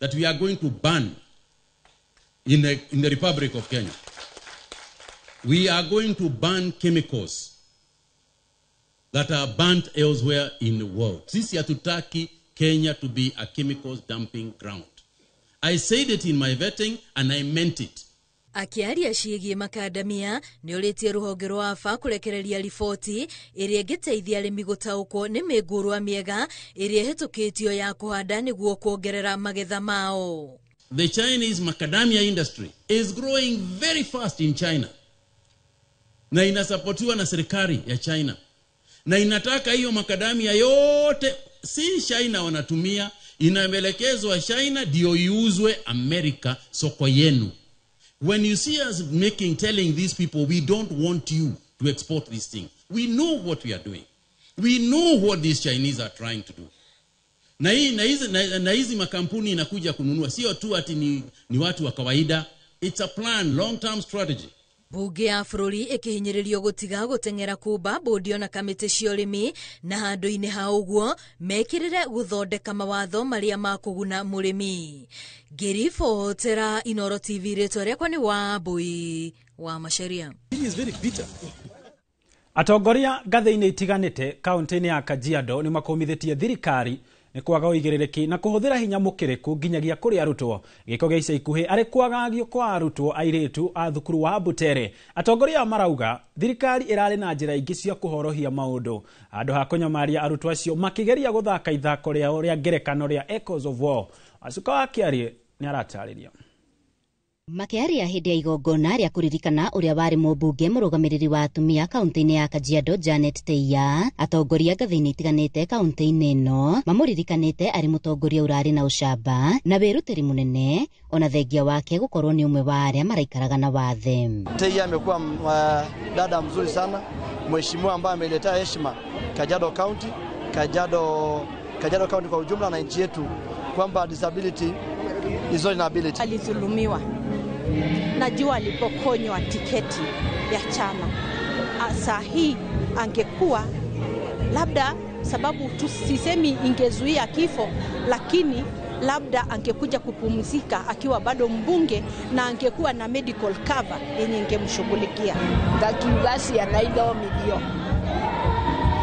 that we are going to ban in the Republic of Kenya. We are going to ban chemicals that are banned elsewhere in the world. Sisi hatutaki Kenya to be a chemicals dumping ground. I said it in my vetting and I meant it. Akĩaria ciĩgiĩ makandamia, nĩ ũrĩtie rũhonge rwa AFA kũrekereria riboti ĩrĩa ĩngĩteithia arĩmi gũtaũkwo nĩ mĩngũrwa mĩega ĩrĩa ĩhĩtũkĩtio ya kũhanda nĩguo kuongerera magetha mao. The Chinese macadamia industry is growing very fast in China na inasapotiwa na serikali ya China, na inataka hiyo macadamia yote, si China wanatumia, inaelekezwa China ndio iuzwe Amerika, soko yenu. When you see us making, telling these people, "We don't want you to export this thing," we know what we are doing. We know what these Chinese are trying to do. Na hii na hizi makampuni inakuja kununua, sio tu ati ni watu wa kawaida. It's a plan, long term strategy. Mbunge ya bũrũri ĩkĩhinyĩrĩrio gũtiga gũteng'era kũmba bũndi ona kamĩtĩ cia ũrĩmi, na handũ-inĩ ha ũguo mekĩrĩre gũthondeka mawatho marĩa makũguna mũrĩmi. Ngĩribotera Inoro TV, rĩtwa rĩakwa nĩ Wambui wa Macharia. It is very bitter. Atongoria ngathĩ-inĩ itiganĩte kaunti-inĩ ya Kajiado nĩ makũmithĩtie thirikari nĩ kwaga ũigĩrĩrĩki na kũhũthĩra hinya mũkĩrĩku nginyagia kũrĩ arutwo. Gĩko gĩa ica ikuhĩ arĩ kwagagio kwa arutwo airĩtu a thukuru wa Butere. Atongoria aya marauga thirikari ĩrarĩ na njĩra ingĩ cia kũhorohia maũndũ handũ ha kũnyamaria arutwo acio makĩgeria gũthaka ithako rĩao rĩa ngerekano rĩa Echoes of War. Acuka wa Kĩarie nĩ aratarĩria. Makĩaria hĩndĩ ya igongona rĩa kũririkana ũrĩa warĩ mũmbunge mũrũgamĩrĩri wa atumia kaunti-inĩ ya Kajiado, Janet Teia, atongoria ngathĩ-inĩ itiganĩte kaunti-inĩ ĩno mamũririkanĩte arĩ mũtongoria ũrarĩ na ũcamba na wĩrutĩri mũnene, ona thengia wake gũkorwo nĩ ũmwe wa arĩa maraikaraga na wathe. Teia amekuwa dada mzuri sana, mheshimiwa ambaye ameletea heshima Kajiado County, Kajiado County kwa ujumla na nchi yetu, kwamba disability is not inability. Alidhulumiwa, najua alipokonywa tiketi ya chama. Saa hii angekuwa labda, sababu tu sisemi ingezuia kifo, lakini labda angekuja kupumzika akiwa bado mbunge na angekuwa na medical cover yenye ingemshughulikia. Ngakiuga ciana ithomithio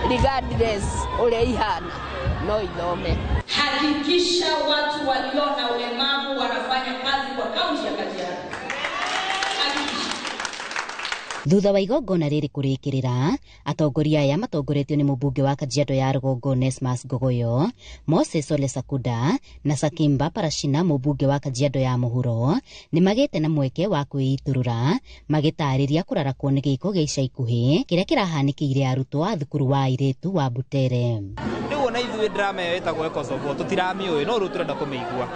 regardless ũrĩa ihana, no ithome. Hakikisha watu walio na ulemavu wanafanya kazi kwa kaunti ya Kajiado. Hakikisha. Thutha wa igongona rĩrĩ kũrĩkĩrĩra, atongoria aya matongoretio nĩ mũmbunge wa Kajiado ya rũgongo Onesmus Ngogoyo, Moses Ole Sakuda na Sakimba Parashina, mũmbunge wa Kajiado ya mũhuro, nĩ magĩte na mweke wa kwĩitũrũra magĩtarĩria kũrarakwo nĩ gĩko gĩa ica ikuhĩ kĩrĩa kĩrahanĩkĩire arutwo a thukuru wa airĩtu wa Butere. Rĩu ona ithuĩ drama ĩyo ĩtagwo Echoes of War tũtiramĩũĩ, no rĩu tũrenda kũmĩigua.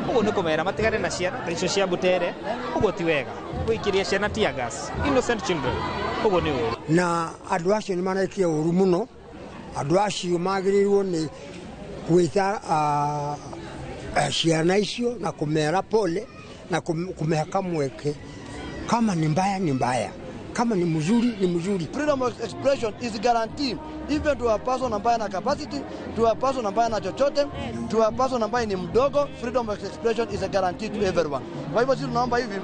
Ũguo nĩ kũmera matigane na ciana ta icio cia Butere. Ũguo ti wega gũikĩria ciana tear gas, innocent children, ũguo nĩ ũru. Na andũ acio nĩ marekia ũru mũno. Andũ acio magĩrĩirwo nĩ gwĩta ciana icio na kũmera pole na kũmeha kamweke. Kama ni mbaya ni mbaya, kama ni mzuri ni mzuri. Freedom of expression is guaranteed even to a person ambaye ana capacity, to a person ambaye ana chochote, to a person ambaye ni mdogo. Freedom of expression is a guarantee to everyone. Kwa hivyo sisi tunaomba hivi,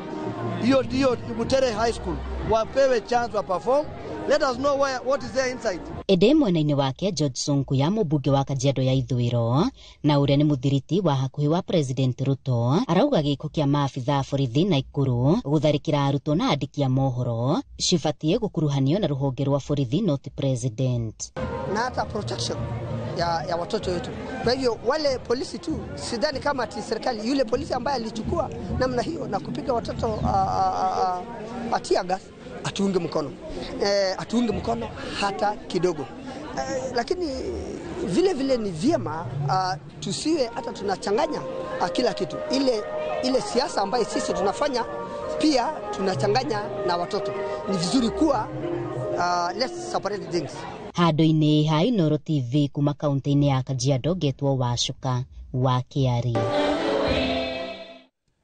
hiyo Butere High School wapewe chance wa perform. Let us know where, what is there inside. Ĩndĩ mwena-inĩ wake, George Sunkuya, mũmbunge wa Kajiado ya ithũĩro na ũrĩa nĩ mũthiriti wa hakuhĩ wa President Ruto, arauga gĩko kĩa maabitha a borithi Naikuru gũtharĩkĩra arutwo na andĩki a mohoro cibatiĩ gũkuruhanio na rũhonge rwa borithi, not president. Na hata protection ya watoto wetu. Kwa hivyo wale polisi tu, sidhani kama ati serikali, yule polisi ambaye alichukua namna hiyo na kupiga watoto a tear gas, atuunge mkono, atuunge mkono hata kidogo. Lakini vile vile ni vyema tusiwe hata tunachanganya kila kitu. Ile siasa ambayo sisi tunafanya pia tunachanganya na watoto. Ni vizuri kuwa let's separate things. Handũ-inĩ ha Inooro TV kuma kaunti-inĩ ya Kajiado, ngetwo Wacuka wa Kĩari.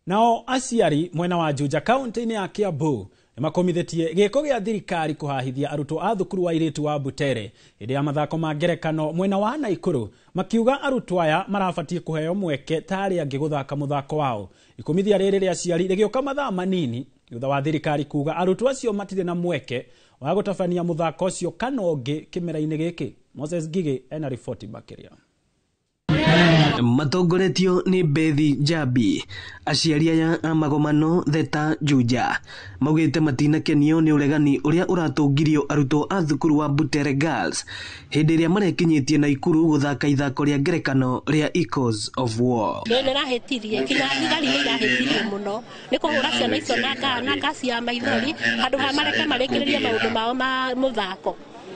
Nao aciari mwena wa Juja kaunti-inĩ ya Kiambu Nĩ makomithĩtie gĩko gĩa thirikari kũhahithia arutwo a thukuru wa airĩtu wa Butere hĩndĩ ya mathako ma ngerekano mwena wa Naikuru, makiuga arutwo aya marabatiĩ kũheo mweke ta arĩa angĩ gũthaka mũthako wao. Ikumithia rĩrĩ rĩa aciari rĩgĩũka mathaa manini thutha wa thirikari kuga arutwo acio matirĩ na mweke wa gũtabania mũthako ũcio kana ũngĩ kĩmera-inĩ gĩkĩ. Moses Ngigĩ ena riboti makĩria. Matongoretio nĩ Bethi Njambi, aciari aya a magomano Theta Juja maugĩte matinakenio nĩ ũregani ũrĩa ũratũngirio arutwo a thukuru wa Butere Girls hĩndĩ ĩrĩa marekinyĩtie Naikuru gũthaka ithako rĩa ngerekano rĩa Echoes of War. Nĩ nĩrahĩtirie kinya thigari nĩ irahĩtirie mũno nĩ kũhũra ciana icio na ngasi ya maithori handũ ha mareke marĩkĩrĩrie maũndũ mao ma mũthako.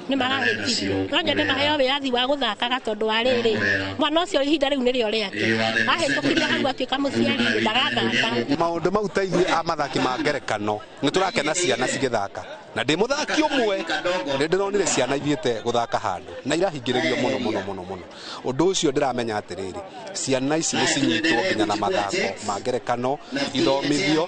Nĩ marahĩtirie no nyende maheo wĩyathi wa gũthakaga tondũ wa rĩrĩ mwana ũcio ihinda rĩu nĩrĩo rĩake ahĩtũkirie hau atuĩka mũciari ndagathaka. Maũndũ mau ta ithuĩ a mathaki ma ngerekano nĩ tũrakena ciana cigĩthaka, na ndĩ mũthaki ũmwe nĩ ndĩronire ciana ithiĩte gũthaka handũ na irahingĩrĩrio mũno mũno mũno mũno. Ũndũ ũcio ndĩramenya atĩrĩrĩ, ciana ici nĩ cinyitwo nginya na mathako ma ngerekano ithomithio,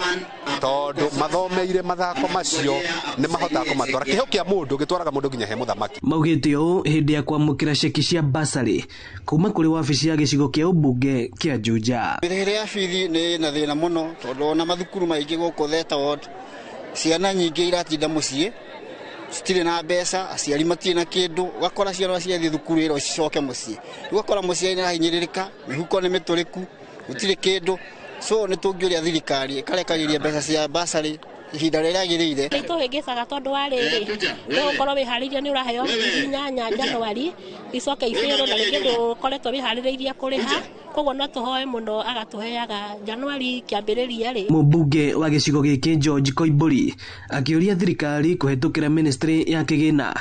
tondũ mathomeire mathako macio nĩ mahotaga kũmatwara. Kĩheo kĩa mũndũ gĩtwaraga mũndũ nginya he mũthamaki. Maugĩte ũũ hĩndĩ ya kwamũkĩra ceki cia basarĩ kuma kũrĩ wabici ya gĩcigo kĩa ũmbunge kĩa Juja. Mĩrĩhĩre ya bithi nĩ na thĩna mũno tondũ ona mathukuru maingĩ gũkũ Theta Ward ciana nyingĩ iratinda mũciĩ citirĩ na mbeca, aciari matirĩ na kĩndũ, ũgakora ciana ciathiĩ thukuru ĩro cicoke mũciĩ, rĩu ũgakora mũciari nĩ arahinyĩrĩrĩka, mĩhuko nĩ mĩtũrĩku, gũtirĩ kĩndũ. So nĩ tũngĩũria thirikari ĩkarekagĩria mbeca cia basarĩ ihinda rĩrĩa rĩagĩrĩire. Nĩ tũhĩngĩcaga tondũ wa rĩrĩ nĩ ũgũkorwo wĩharĩirie nĩ ũraheo 8,000 Januari icoke ibĩrwo na rĩngĩ ndũkoretwo wĩharĩrĩirie kũrĩha, koguo no tũhoe mũno agatũheaga Januari kĩambĩrĩria rĩ. Mũmbunge wa gĩcigo gĩkĩ George Koimbũri akĩũria thirikari kũhetũkĩra ministry ya kĩgĩna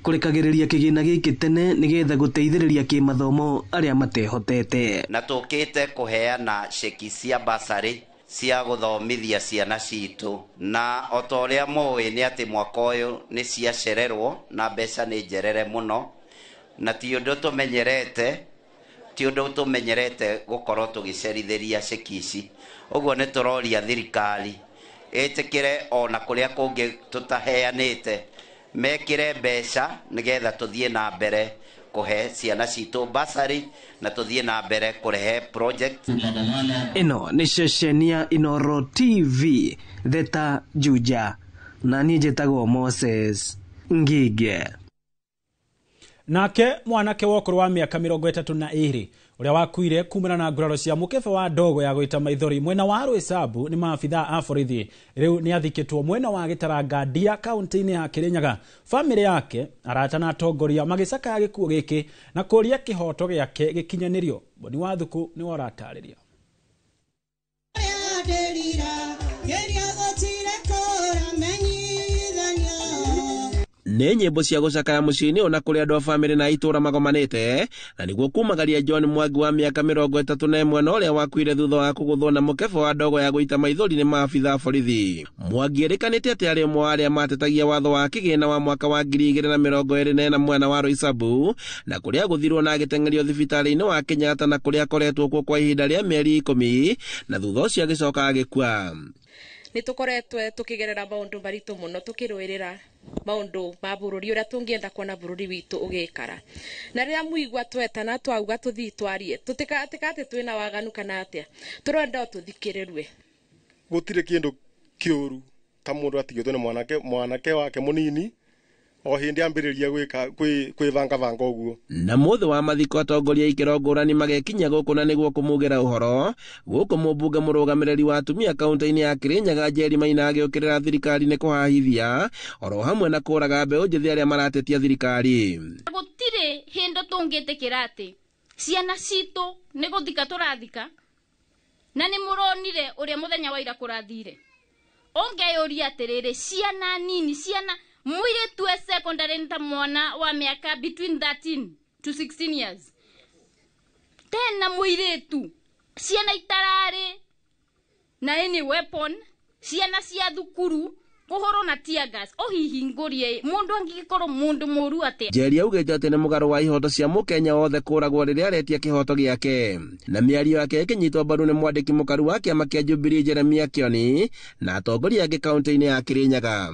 kũrekagĩrĩria kĩgĩna gĩkĩ tene nĩgetha gũteithĩrĩria kĩmathomo arĩa matehotete. Na tũkĩte kũheana ceki cia basarĩ cia gũthomithia ciana citũ, na o ta ũrĩa mũĩ nĩ atĩ mwaka ũyũ nĩ ciacererwo na mbeca nĩ njerere mũno, na ti ũndũ tũmenyerete gũkorwo tũgĩcerithĩria ceki ici. Ũguo nĩ tũroria thirikari ĩtĩkĩre ona kũrĩa kũngĩ tũtaheanĩte mekĩre mbeca nĩgetha tũthiĩ na mbere kũhe ciana citũ basarĩ na tũthiĩ na mbere kũrehe project. Ĩno nĩ ceceni ya Inoro TV Theta Juja, na niĩ njĩtagwo Moses Ngige. Nake mwanake wa ũkũrũ wa mĩaka 32 ũrĩa wakuire kumana na nguraro cia mũkebe wa ndogo ya gũita maithori mwena wa Rwĩsambu nĩ maabithaa a borithi rĩu nĩ athikĩtwo mwena wa Gĩtaranga Ndia kaunti-inĩ ya Kĩrĩnyaga. Bamĩrĩ yake, arata na atongoria magĩcakaya gĩkuũ gĩkĩ na kũũria kĩhoto gĩake gĩkinyanĩrio. Boni wa Thuku nĩwe ũratarĩria. Nĩ nyĩmbo cia gũcakaya mũciĩ-inĩ ona kũrĩ andũ a bamĩrĩ na itũũra magomanĩte, na nĩguo kumagaria John Mwangi wa mĩaka 31 na ũrĩa wakuire thutha wa kũgũthwo na mũkebe wa ndogo ya gũita maithori nĩ maabithaa borithi. Mwangi erĩkanĩte atĩ arĩ ũmwe wa arĩa matetagia watho wa kĩgĩna wa mwaka wa 2024 mwena wa Roysambu, na kũrĩa agũthirwo na agĩteng'erio thibitarĩ-inĩ wa Kenyatta na kũrĩa akoretwo kuo kwa ihinda rĩa mĩeri 10, na thutha ũcio agĩcoka agĩkua. Nĩ tũkoretwo tũkĩgerera maũndũ maritũ mũno tũkĩrũĩrĩra maũndũ ma bũrũri ũrĩa tũngĩenda kuona bũrũri witũ ũgĩikara. Na rĩrĩa mũigua twetana twauga tũthiĩ twarie, tũtikaatĩka atĩ twĩna waganu kana atĩa, tũrenda o tũthikĩrĩrue. Gũtirĩ kĩndũ kĩũru ta mũndũ atigĩtwo nĩ mwanake wake mũnini o hĩndĩ ambĩrĩria gwĩka kwĩbangabanga ũguo. Na mũthĩ wa mathiko atongoria ikĩro ngũrani magekinya gũkũ na nĩguo kũmugĩra ũhoro. Gũkũ mũmbunge mũrũgamĩrĩri wa atumia kaunti-inĩ ya Kĩrĩnyaga Njeri Maina agĩũkĩrĩra thirikari nĩ kũhahithia oro hamwe na kũraga mbeũ njĩthĩ arĩa maratetia thirikari. Gũtirĩ hĩndĩ tũngĩtĩkĩra atĩ ciana citũ nĩ gũthika tũrathika, na nĩ mũronire ũrĩa mũthenya wa ira kũrathire. Ũngeyũria atĩrĩrĩ, ciana nini, ciana mũirĩtu e secondary nĩ ta mwana wa mĩaka between 13 to 16 years, tena mũirĩtu, ciana itararĩ na any weapon, ciana cia thukuru Kuhoro na tear gas uhihingũrie mundu angĩkorwo mundu mũru atia. Njeri augĩte atĩ nĩ mũgarũ wa ihoto cia mũkenya wothe kũragwo rĩrĩa aretia kĩhoto gĩake, na mĩario yake ĩkĩnyitwo mbaru nĩ mwandĩki mũkaru wa kĩama kĩa Jubilee Jeremiah Kioni na atongoria angĩ kaunti-inĩ ya Kirinyaga.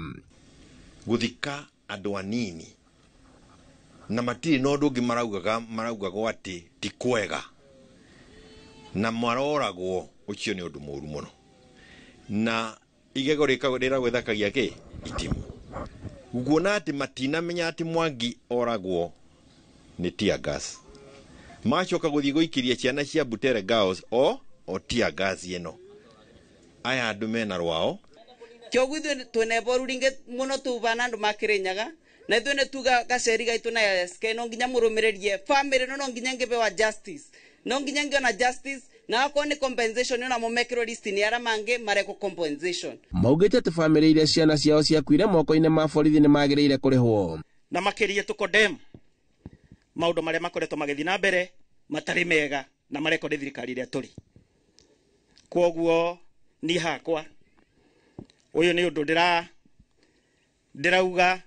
Gũthika andũ anini na matirĩ na ũndũ ũngĩ maraugagwo atĩ ti kwega na maroragwo, ũcio nĩ ũndũ mũru mũno, na igego rĩragwĩthakagia kĩ itimu guona atĩ matinamenya atĩ Mwangi oragwo nĩ tear gas, macoka gũthiĩ gũikĩria ciana cia Butere Girls o tear gas ĩno. Aya andũ mena rwao. Kĩoguo ithuĩ twĩna eboru ringĩ mũno tubana andũ ma Kĩrĩnyaga, na ithuĩ nĩ tuga gaceri gaitũ na SK no nginya mũrũmĩrĩrie family no nginya ngĩbewa justice, no nginya ngĩona justice, na akorwo nĩ compensation ona mumekirwo list ni ara mangĩ marekwo compensation. Maugĩte atĩ family iria ciana ciao ciakuire moko-inĩ ma borithi nĩ magĩrĩire kũrĩhwo. Na makĩria tũkondem maũndũ marĩa makoretwo magĩthiĩ na mbere matarĩ mega na marekwo nĩ thirikari ĩrĩa tũrĩ. Kwoguo niĩ hakwa ũyũ nĩ ũndũ ndĩrauga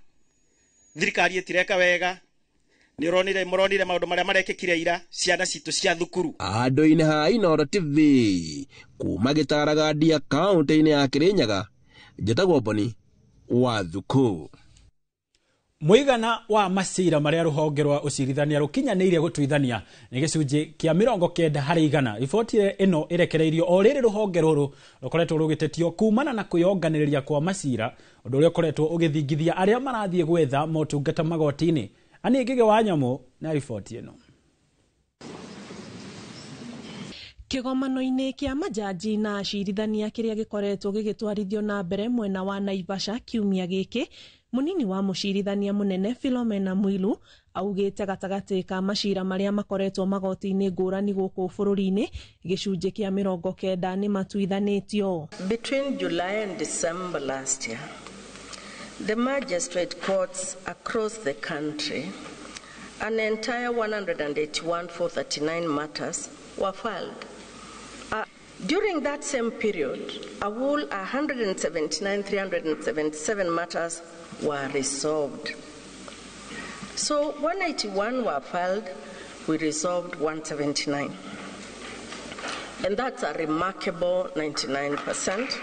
thirikari ĩtireka wega. Nĩ mũronire maũndũ marĩa marekĩkire ira ciana citũ cia thukuru. Andũ-inĩ ha Inooro TV kuma Gĩtaragandia kaunti-inĩ ya Kirinyaga, njĩtagwo Boni wa Thuku. Mũigana wa macira marĩa rũhonge rwa ũcirithania rũkinyanĩirie gũtuithania nĩ gĩcunjĩ kĩa 90%. Riboti ĩno ĩrekereirio o rĩrĩ rũhonge rũrũ rũkoretwo rũgĩtetio kumana na kwĩyonganĩrĩria kwa macira, ũndũ ũrĩa ũkoretwo ũgĩthingithia arĩa marathiĩ gwetha motungata magoti-inĩ. Ani Ngige wa Nyamũ na riboti ĩno. Kĩgomano-inĩ kĩa majaji na acirithania kĩrĩa gĩkoretwo gĩgĩtwarithio na mbere mwena wa Naivasha kiumia gĩkĩ, mũnini wa mũcirithania mũnene Philomena Mwilu augĩte gatagatĩ ka macira marĩa makoretwo magoti-inĩ ngũrani gũkũ bũrũri-inĩ, gĩcunjĩ kĩa 90 nĩ matuithanĩtio. Between July and December last year, the magistrate courts across the country, an entire 181,439 matters were filed. During that same period, a whole 179,377 matters were resolved. So 181 were filed, we resolved 179. And that's a remarkable 99%.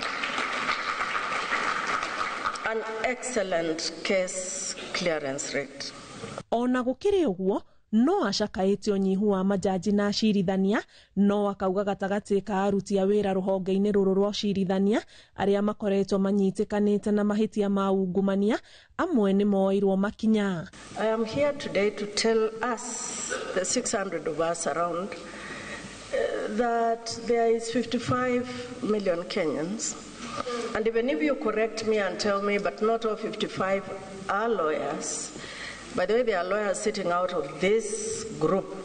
An excellent case clearance rate. Ona gũkĩrĩ ũguo, no acakaĩte ũnyihu wa majaji na acirithania, no akauga gatagatĩ ka aruti a wĩra rũhonge-inĩ rũrũ rwa ũcirithania arĩa makoretwo manyitĩkanĩte na mahĩtia ma ungumania, amwe nĩ moirwo makinya. I am here today to tell us, the 600 of us around, that there is 55 million Kenyans. And even if you correct me and tell me, but not all 55 are lawyers. By the way, there are lawyers sitting out of this group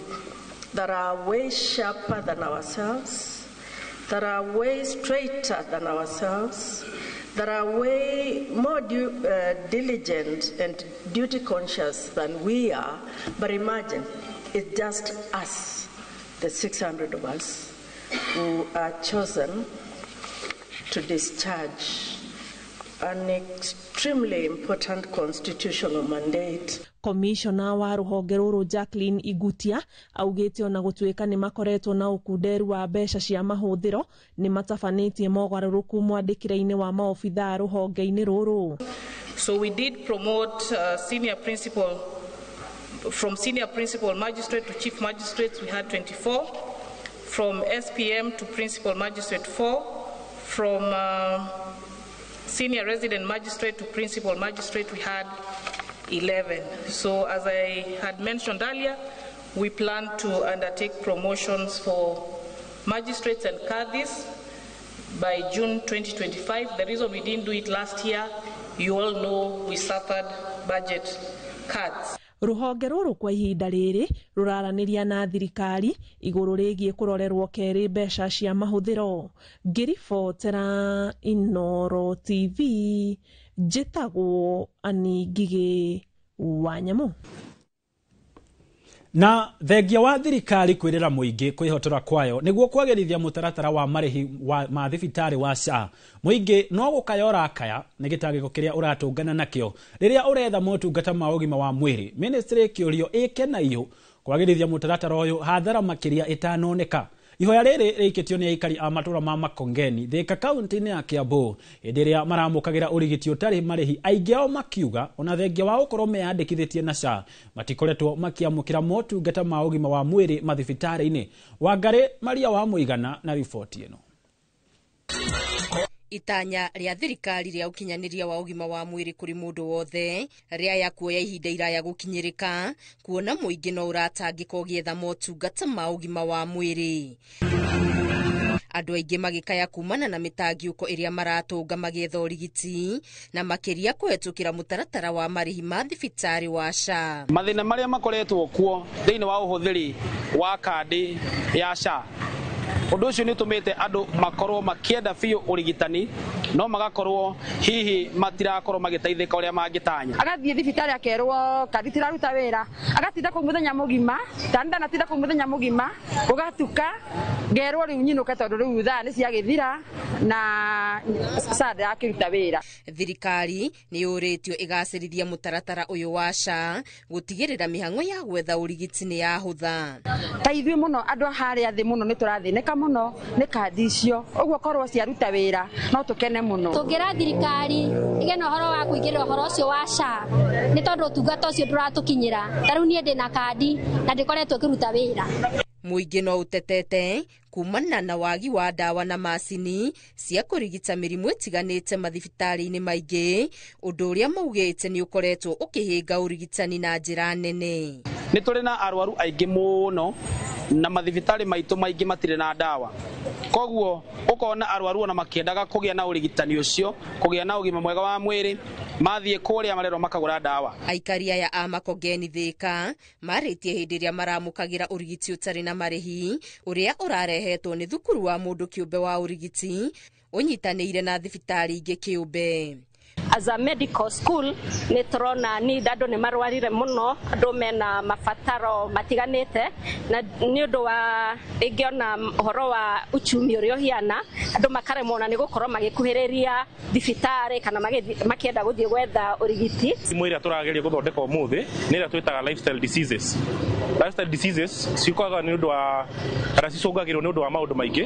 that are way sharper than ourselves, that are way straighter than ourselves, that are way more diligent and duty conscious than we are. But imagine, it's just us, the 600 of us, who are chosen to discharge an extremely important constitutional mandate. Commissioner wa rũhonge rũrũ Jacqueline Igutia augĩte ona gũtuĩka nĩ makoretwo na ũkunderu wa mbeca cia mahũthĩro, nĩ matabanĩtie mogarũrũku mwandĩkĩre-inĩ wa maobithaa rũhonge-inĩ rũrũ. So we did promote senior principal, from senior principal magistrate to chief magistrates we had 24, from SPM to principal magistrate 4, from senior resident magistrate to principal magistrate we had 11. So as I had mentioned earlier, we plan to undertake promotions for magistrates and cadis by June 2025. The reason we didn't do it last year, you all know we suffered budget cuts. Rũhonge rũrũ kwa ihinda rĩrĩ rũraranĩria na thirikari igũrũ rĩgiĩ kũrorerwo kerĩ mbeca cia mahũthĩro. Ngĩribotera Inooro TV, njĩtagwo Ani Ngigĩ wa Nyamũ. Na thengia wa thirikari kwirira muingi kwihotora kwayo niguo kwagirithia mutaratara wa marihi wa ma thibitari wa SHA. Muingi no gukaya urakaya ni gitangiko kiria uratungana nakio riria uretha motungata ma ugima wa mwiri. Ministry ikiurio ike na iyo kwagirithia mutaratara uyu hathara makiria itanoneka. Ihoya riri rĩikĩtio nĩ aikari a matũra ma Makongeni Thika kaunti-inĩ ya Kiambu hĩndĩ ĩrĩa maramũkagĩra ũrigiti ũtarĩ marĩhi, aingĩ ao makiuga ona thengia wa gũkorwo meyandĩkithĩtie na SHA matikoretwo makĩamũkĩra motungata ma ũgima wa mwĩrĩ mathibitarĩ-inĩ. Wangarĩ Maria wa Mũigana na riboti ĩno. Itanya rĩa thirikari rĩa ũkinyanĩria wa ũgima wa mwĩrĩ kũrĩ mũndũ wothe rĩaya kuoya ihinda iraya gũkinyĩrĩka, kuona mũingĩ no ũratangĩka ũgĩetha motungata ma ũgima wa mwĩrĩ. Andũ aingĩ magĩkaya kumana na mĩtangiũko ĩrĩa maratũnga magĩetha ũrigiti na makĩria kũhetũkĩra mũtaratara wa marĩhi ma thibitarĩ wa SHA. Mathĩna marĩa makoretwo kuo thĩinĩ wa ũhũthĩri wa kandi ya SHA, ũndũ ũcio nĩ ũtũmĩte andũ makorwo makĩenda biũ ũrigitani no magakorwo hihi matirakorwo magĩteithĩka ũrĩa mangĩtanya. Agathiĩ thibitarĩ akerwo kandi tiraruta wĩra, agatinda kũu mũthenya mũgima, ta ndanatinda kũu mũthenya mũgima, gũgatuka ngerwo rĩu nyinũke tondũ rĩu thaa nĩ ciagĩthira na SHA ndĩrakĩruta wĩra. Thirikari nĩ yũrĩtio ĩgacĩrithia mũtaratara ũyũ wa SHA gũtigĩrĩra mĩhang'o ya gwetha ũrigiti nĩ yahũtha. Ta ithuĩ mũno andũ harĩa thĩ mũno nĩ tũrathĩnĩka mũno nĩ kandi icio, ũguo korwo ciaruta wĩra no tũkene mũno. Tũngĩra thirikari ĩgĩe na ũhoro wa kũingĩrĩra ũhoro ũcio wa SHA nĩ tondũ ũtungata ũcio ndũratũkinyĩra. Ta rĩu niĩ ndĩna kandi na ndĩkoretwo ngĩruta wĩra. Mũingĩ no ũtetete kumana na wagi wa ndawa na macini cia kũrigita mĩrimũ ĩtiganĩte mathibitarĩ-inĩ maingĩ, ũndũ ũrĩa maugĩte nĩ ũkoretwo ũkĩhĩnga ũrigitani na njĩra nene. Nĩ tũrĩ na arwaru aingĩ mũno na mathibitarĩ maitũ maingĩ matirĩ na ndawa, koguo ũkona arwaru ona makĩendaga kũgĩa na ũrigitani ũcio, kũgĩa na ũgima mwega wa mwĩrĩ, mathiĩ kũrĩa marerwo makagũra ndawa. Aikari aya a Makongeni Thika marĩtie hĩndĩ ĩrĩa maramũkagĩra ũrigiti ũtarĩ na marĩhi ũrĩa ũrarehetwo nĩ thukuru wa mũndũ kĩũmbe wa ũrigiti ũnyitanĩire na thibitarĩ ingĩ kĩũmbe. As a medical school nĩ tũrona need andũ nĩ marwarire mũno, andũ mena mabataro matiganĩte, na nĩ ũndũ wa rĩngĩ ona ũhoro wa uchumi ũrĩa ũhiana, andũ makaremwo ona nĩ gũkorwo magĩkuhĩrĩria thibitarĩ kana makĩenda gũthiĩ gwetha ũrigiti. Thimũ ĩrĩa tũrageria gũthondeka ũmũthĩ nĩ ĩrĩa twĩtaga lifestyle diseases. Lifestyle diseases ciũkaga nĩ ũndũ wa kana cicũngagĩrwo nĩ ũndũ wa maũndũ maingĩ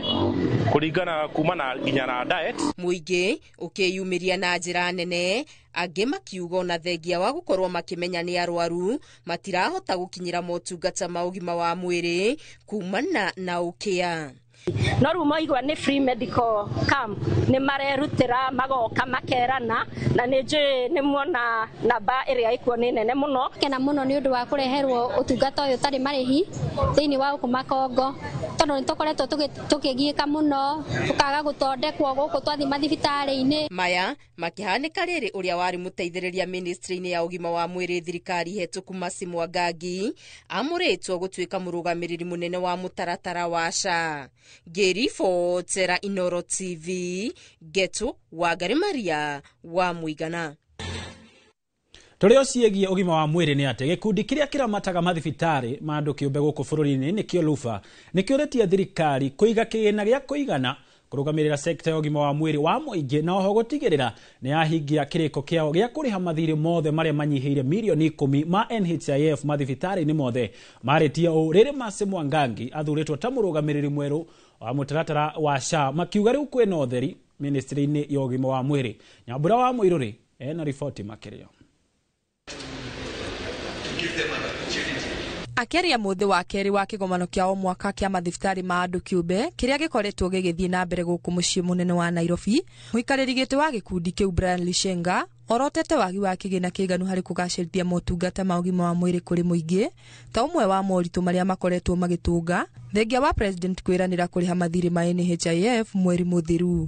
kũringana kuma na nginya na diet. Mũingĩ ũkĩyumĩria na njĩra nene, angĩ makiuga ona thengia wa gũkorwo makĩmenya nĩ arwaru matirahota gũkinyĩra motungata ma ũgima wa mwĩrĩ kumana na ũkĩa. No rĩu maigua nĩ free medical camp nĩ marerutĩra magoka makerana, na nĩ njũĩ nĩ muona namba ĩrĩa ĩkuo nĩ nene mũno. Kena mũno nĩ ũndũ wa kũreherwo ũtungata ũyũ ũtarĩ marĩhi thĩinĩ wa gũkũ Makongo, tondũ nĩ tũkoretwo tũkĩgiĩka mũno tũkaga gũthondekwo gũkũ twathiĩ mathibitarĩ-inĩ. Maya makĩhanĩka rĩrĩ ũrĩa warĩ mũteithĩrĩria ministry-inĩ ya ũgima wa mwĩrĩ thirikari hetũku Mercy Mwangangi amũrĩtwo gũtuĩka mũrũgamĩrĩri mũnene wa mũtaratara wa SHA. Ngĩribotera Inoro TV, Getu Wangari Maria wa Mũigana. Tũrĩ o ciĩgiĩ ũgima wa mwĩrĩ nĩ atĩ gĩkundi kĩrĩa kĩramataga mathibitarĩ ma andũ kĩũmbe gũkũ bũrũri-inĩ nĩkĩo LUPHA nĩkĩũrĩtie thirikari kũiga kĩgĩna gĩa kũigana kũrũgamĩrĩra sekta ya ũgima wa mwĩrĩ wa mũingĩ na oho gũtigĩrĩra nĩ yahingia kĩrĩko kĩao gĩa kũrĩha mathirĩ mothe marĩa manyihĩire mirioni 10 ma NHIF mathibitarĩ-inĩ mothe. Marĩtie ũũ rĩrĩ Mercy Mwangangi athurĩtwo ta mũrũgamĩrĩri mwerũ wa mũtaratara wa SHA, makiuga rĩu kwĩna ũtheri ministry-inĩ ya ũgima wa mwĩrĩ. Nyambura wa Mũirũrĩ ena riboti makĩria. Akĩaria mũthĩ wa kerĩ wa kĩgomano kĩa o mwaka kĩa mathibitarĩ ma andũ kĩũmbe kĩrĩa gĩkoretwo gĩgĩthiĩ na mbere gũkũ mũciĩ mũnene wa Nairobi, mũikarĩri gĩtĩ wa gĩkundi kĩu Brian Lishenga orotete wagi wa kĩgĩna kĩiganu harĩ kũgacĩrithia motungata ma ũgima wa mwĩrĩ kũrĩ mũingĩ ta ũmwe wa moritũ marĩa makoretwo magĩtũnga thengia wa president kwĩranĩra kũrĩha mathirĩ ma NHIF mweri mũthiru.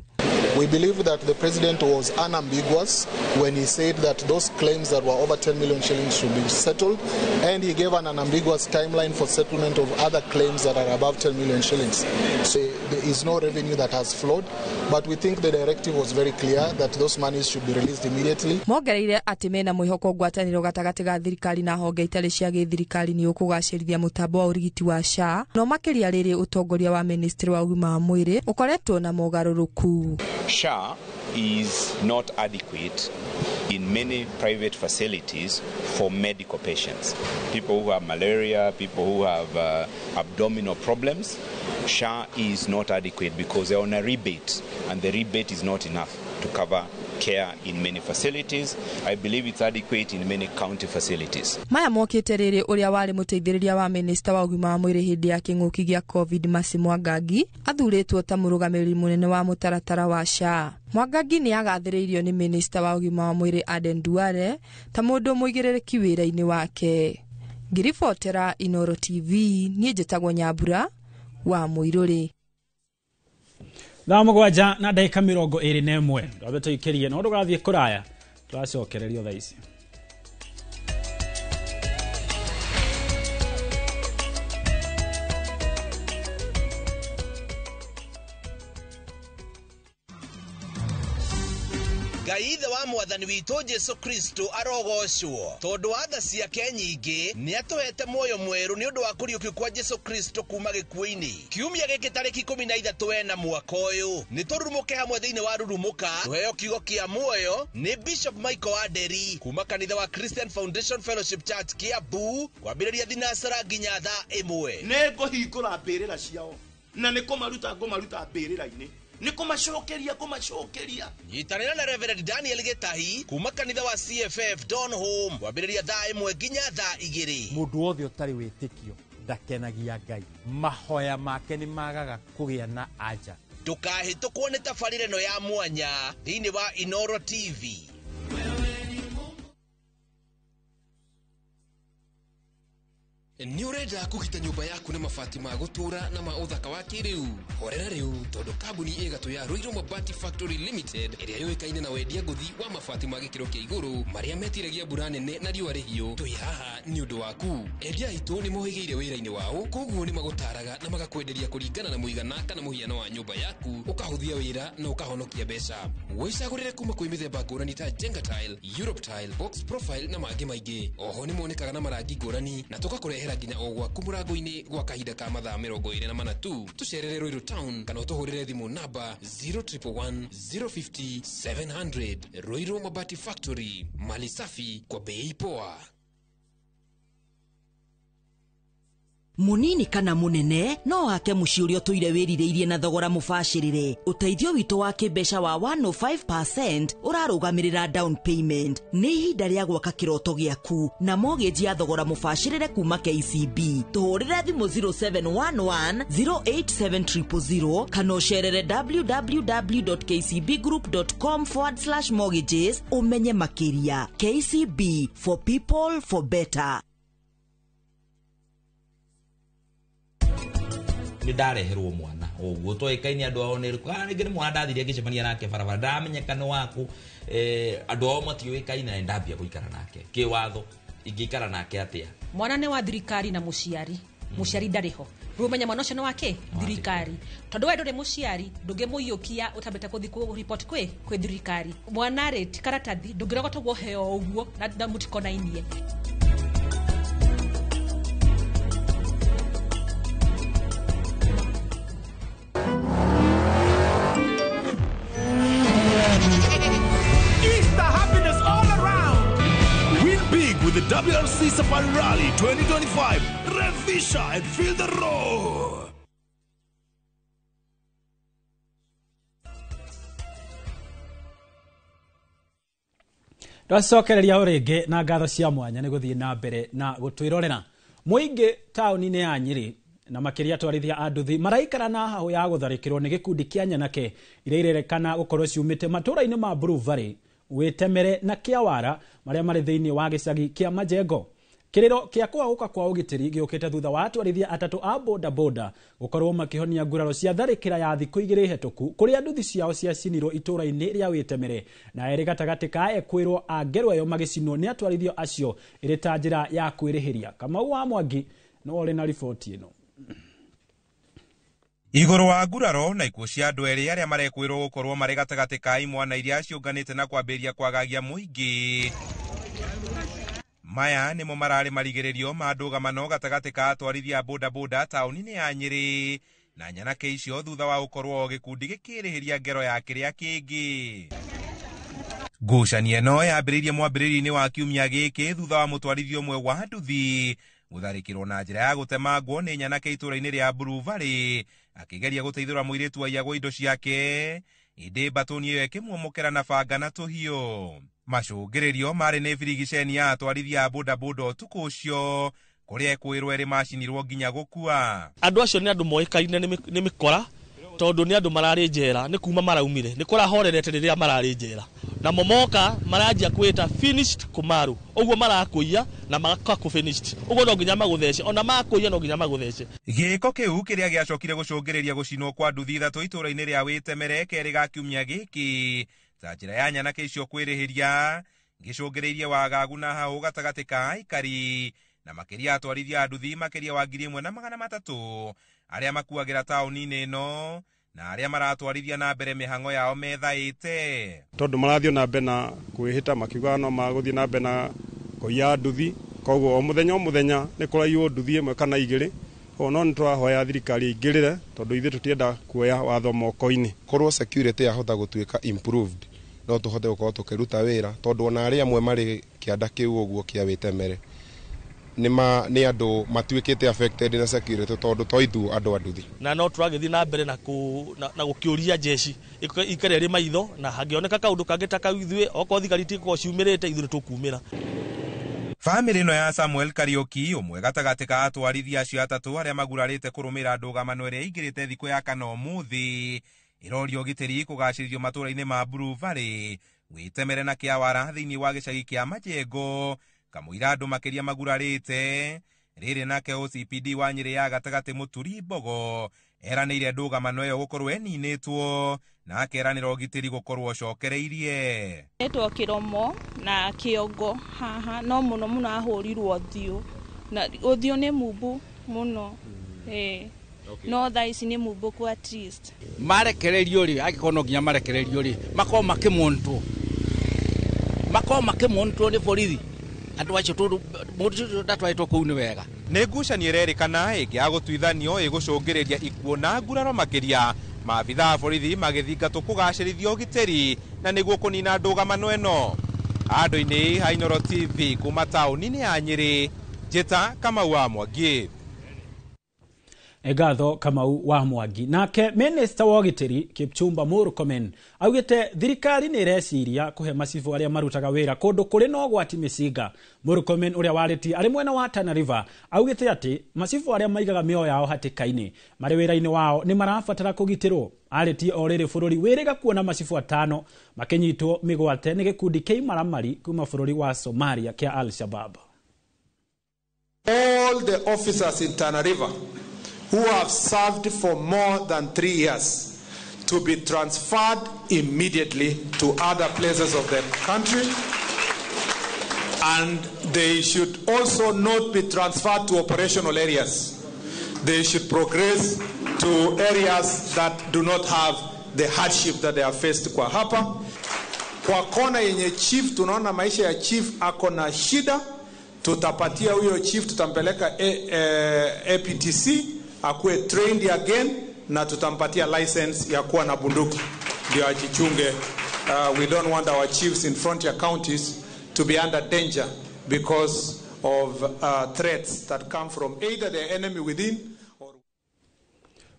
We believe that the president was unambiguous when he said that those claims that were over 10 million shillings should be settled, and he gave an unambiguous timeline for settlement of other claims that are above 10 million shillings. So there is no revenue that has flowed, but we think the directive was very clear that those monies should be released immediately. Mongereire atĩ mena mwĩhoko ngwatanĩro gatagatĩ ga thirikari na honge itarĩ cia gĩthirikari nĩ ũkũgacĩrithia mũtambo wa ũrigiti wa SHA, no makĩria rĩrĩ ũtongoria wa ministry wa ũgima wa mwĩrĩ ũkoretwo na mogarũrũku. SHA is not adequate in many private facilities for medical patients. People who have malaria, people who have abdominal problems, SHA is not adequate because they're on a rebate, and the rebate is not enough to cover care in many facilities. I believe it's adequate in many county facilities. Maya mokĩte rĩrĩ ũrĩa warĩ mũteithĩrĩria wa minista wa ũgima wa mwĩrĩ hĩndĩ ya kĩng'ũki gĩa COVID Mercy Mwangangi athurĩtwo ta mũrũgamĩrĩri mũnene wa mũtaratara wa SHA. Mwangangi nĩ agathĩrĩirio nĩ minista wa ũgima wa mwĩrĩ Aden Duale ta mũndũ mũigĩrĩrĩki wĩra-inĩ wake. Ngĩribotera Inoro TV, niĩ njĩtagwo Nyambura wa Mũirũrĩ. Thaa 7 na ndagĩka 21 ndwambe tũikĩrie no ndũgathiĩ kũraya tũracokererio thaa ici. Ngai ithe wa mwathani witũ Jesu Kristo arogocwo tondu wa tha ciake nyingĩ nĩ atũhete muoyo mwerũ nĩ ũndũ wa kũriũkio kwa Jesu Kristo kuma gĩkuũ-inĩ. Kiumia gĩkĩ tarĩki 13 ena mwaka ũyũ nĩ tũrurumũke hamwe thĩinĩ wa Rurumũka tũheo kiugo kĩa muoyo nĩ Bishop Michael Aderi kuma kanitha wa Christian Foundation Fellowship Church Kiambu kwambĩrĩria thinacara nginya thaa 1. Nĩ ngũhingũra mbĩrĩra ciao na nĩ kũmaruta ngũmaruta mbĩrĩra-inĩ nĩ kũmacokeria kũmacokeria. Nyitanĩra na Reverend Daniel Gĩtahi kuma kanitha wa CFF Don Home kwambĩrĩria thaa 1 nginya thaa 2. Mũndũ wothe ũtarĩ wĩtĩkio ndakenagia Ngai, mahoya make nĩ magaga kũgĩa na anja. Ndũkahĩtũkwo nĩ tabarĩra ĩno ya mwanya thĩinĩ wa Inoro TV. Nĩ ũrenda kũgita nyũmba yaku na mabati ma gũtũũra na ma ũthaka wa kĩrĩu? Horera rĩu tondũ kambuni ĩgatũ ya Ruiru Mabati Factory Limited ĩrĩa yũĩkaine na wendia ngũthi wa mabati ma gĩkĩro kĩa igũrũ marĩa metiragia mbura nene na riũa rĩhiũ, twĩ haha nĩ ũndũ waku. Endia aitũ nĩ mohĩgĩire wĩra-inĩ wao, koguo nĩ magũtaraga na magakwenderia kũringana na mũigana kana mũhiano wa nyũmba yaku, ũkahũthia wĩra na ũkahonokia mbeca. Wĩcagũrĩre kuma kwĩ mĩthemba ngũrani ta Jenga Tile, Europe Tile, Box Profile na mangĩ maingĩ. Oho nĩ monekaga na marangi ngũrani na tũgakũrehera nginya o gwaku mũrango-inĩ gwa kahinda ka mathaa 24 tu. Tũcerere Ruiru Town kana ũtũhũrĩre thimũ namba 0111 050 700. Ruiru Mabati Factory, mali safi kwa bei poa. Munini kana munene no wake muciĩ ũrĩa ũtũire wĩrirĩirie na thogora mũbacĩrĩre. Ũteithio witũ wa kĩmbeca wa 105% ũrarũgamĩrĩra down payment. Nĩ ihinda rĩa gwaka kĩroto gĩaku na mortgage ya thogora mũbacĩrĩre kuma KCB. Tũhũrĩre thimũ 0711 087 000 kana ũcerere www.kcbgroup.com/mortgages ũmenye makĩria. KCB, for people for better. Ndareherwo mwana ũguo tũĩkaine andũ ao nĩ rĩngĩ nĩ mwana ndathire ngĩcemania nake barabara ndamenyeka nĩ waku, andũ ao matiũĩkaine na ndambia gũikara nake kĩwatho ingĩikara nake atĩa? Mwana nĩ wa thirikari na mũciari mũciari ndarĩ ho rĩu ũmenye mwana ũcio nĩ wake thirikari tondũ we ndũrĩ mũciari ndũngĩmũiyũkia ũtambĩte kũthiĩ kũ report kwĩ thirikari. Mwana rĩ ti karatathi ndũngĩrogota ũguo ũheo ũguo na mũtikonainie. With the WRC Safari Rally 2025, Revisha and feel the roar. Twacokereria o rĩngĩ na ngatho cia mwanya nĩ gũthiĩ na mbere na gũtwĩrorera. Mũingĩ taũni-inĩ ya Nyĩrĩ na makĩria atwarithia a nduthi maraikara na hahũ ya gũtharĩkĩrwo nĩ gĩkundi kĩa nyanake iria irerekana gũkorwo ciumĩte matũũra-inĩ ma Blue Valley, Wĩtemere na Kĩawara marĩa marĩ thĩinĩ wa gĩcagi kĩa Majengo. Kĩrĩro kĩa kũhagũka kwa ũgitĩri gĩũkĩte thutha wa atwarithia atatũ a bodaboda gũkorwo makĩhonia nguraro cia tharĩkĩra ya thikũ 2 hetũku kũrĩa nduthi ciao ciacinirwo itũũra-inĩ rĩa Wĩtemere na erĩ gatagatĩ ka ekwĩrwo a ngero ĩyo magĩcinwo nĩ atwarithia acio ĩrĩ ta njĩra ya kwĩrĩhĩria. Kamau wa Mwangi no ũrĩ na riboti ĩno. Igũrũ wa nguraro na ikuũ cia andũ erĩ arĩa marekwĩrwo gũkorwo marĩ gatagatĩ ka imwana iria ciũnganĩte na kwambĩrĩria kwagagia mũingĩ. Maya nĩmo mararĩ marigĩrĩrio ma ndũgamano gatagatĩ ka atwarithia a bodaboda taũni-inĩ ya Nyĩrĩ na nyanake icio thutha wa gũkorwo gĩkundi gĩkĩrĩhĩria ngero ya kĩrĩa kĩngĩ. Ngucanio ĩno yambĩrĩirie mwambĩrĩrio-inĩ wa kiumia gĩkĩ thutha wa mũtwarithia ũmwe wa nduthi gũtharĩkĩrwo na njĩra ya gũtemangwo nĩ nyanake itũũra-inĩ rĩa Blue Valley akĩgeria gũteithũra mũirĩtu aiyagwo indo ciake ĩndĩ mbatũni ĩyo ĩkĩmuomokera na banga na tũhiũ. Macũngĩrĩrio marĩ nĩ birigiceni ya atwarithia a bodaboda ũtukũ ũcio kũrĩa ekwĩrwo erĩ macinirwo nginya gũkua. Andũ acio nĩ andũ moĩkaine nĩ mĩkora tondũ nĩ andũ mararĩ njera nĩ kuma maraumire nĩ kũrahorerete rĩrĩa mararĩ njera namo moka maranjia kwĩta finished kumaru ũguo marakũiya na magakũ finished ũguo no nginya magũthece ona makũiya no nginya magũthece. Gĩko kĩu kĩrĩa gĩacokire gũcũngĩrĩria gũcinwo kwa nduthi ithatũ itũũra-inĩ rĩa Wĩtemere kerĩ ga kiumia gĩkĩ ta njĩra ya nyanake icio kwĩrĩhĩria gĩcũngĩrĩirie wagagu na hau gatagatĩ ka aikari na makĩria atwarithia a nduthi makĩria wa 1300 arĩa makuagĩra taũni-inĩ ĩno na arĩa maratwarithia na mbere mĩhang'o yao methaĩte. Tondũ marathiĩ na mbere na kwĩhĩta makiugaga no magũthiĩ na mbere na kũiya nduthi, koguo o mũthenya o mũthenya nĩ kũraiywo nduthi ĩmwe kana igĩrĩ. Koguo no nĩtũrahoya thirikari ĩingĩrĩre tondũ ithuĩ tũtienda kuoya watho moko-inĩ. Korwo security yahota gũtuĩka improved no tũhote gũkorwo tũkĩruta wĩra tondũ ona arĩa amwe marĩ kĩanda kĩu ũguo kĩa Wĩtemere nĩ andũ matuĩkĩte affected na security tondũ to ithuĩ andũ a nduthi. Na no tũragĩthiĩ na mbere na gũkĩũria jeshi ikare ĩrĩ maitho na hangĩoneka kaũndũ kangĩ ta kau ithuĩ okorwo thigari itikorwo ciumĩrĩte ithuĩ nĩtũkumĩra. Famĩlĩ ĩno ya Samuel Kariuki ũmwe gatagatĩ ka atwarithia acio atatũ arĩa magurarĩte kũrũmĩrĩra ndũgamano ĩrĩa ĩingĩrĩte thikũ ya kana ũmũthĩ ĩrorio ũgitĩri kũgacĩrithio matũũra-inĩ ma Blue Valley Wĩtemere na Kĩawara thĩinĩ wa gĩcagi kĩa Majengo kamũira andũ makĩria magurarĩte. Rĩrĩ nake OCPD wa Nyĩrĩ ya gatagatĩ Mũturi Mbogo eranĩire ndũgamano ĩyo gũkorwo ĩninĩtwo na akeranĩra ũgitĩri gũkorwo ũcokereirie. Etwo kĩromo na kĩongo haha no mũno mũno ahũrirwo ũthiũ na ũthiũ nĩ mumbu mũno no thaa ici nĩ mumbũku at least. Marekererio rĩ angĩkorwo no nginya marekererio rĩ makorwo makĩmontwo nĩ borithi andũ acio tondũ mũndũ ũcio ndatwarĩtwo kũu nĩ wega. Nĩ ngucanio ĩrerĩkana ĩngĩaga gũtuithanio ĩgũcũngĩrĩria ikuũ na nguraro makĩria maabitha a borithi magĩthingatwo kũgacĩrithia ũgitĩri na nĩguo kũnina ndũgamano ĩno. Andũ-inĩ ha Inooro TV kuma taũni-inĩ ya Nyĩrĩ, Njĩta Kamau wa Mwangi. Ngatho Kamau wa Mwangi. Nake Minister wa ũgitĩri Kipchumba Murkomen augĩte thirikari nĩ ĩreciria kũhe macibũ arĩa marutaga wĩra kũndũ kũrĩ na ũgwati mĩcinga. Murkomen ũrĩa warĩtie arĩ mwena wa Tana River augĩte atĩ macibũ arĩa maigaga mĩoyo yao hatĩka-inĩ marĩ wĩra-inĩ wao nĩ marabatara kũgitĩrwo. Arĩtie o rĩrĩ bũrũri wĩrĩga kuona macibũ atano makĩnyitwo mĩgwate nĩ gĩkundi kĩa imaramari kuma bũrũri wa Somalia kĩa Al-Shabaab. All the officers in Tana River who have served for more than 3 years to be transferred immediately to other places of the country, and they should also not be transferred to operational areas. They should progress to areas that do not have the hardship that they have faced kwa hapa. Kwa kona yenye chief, tunaona maisha ya chief ako na shida, tutapatia huyo chief, tutampeleka APTC akuwe trained again na tutampatia license ya kuwa na bunduki ndio ajichunge. We don't want our chiefs in frontier counties to be under danger because of threats that come from either the enemy within.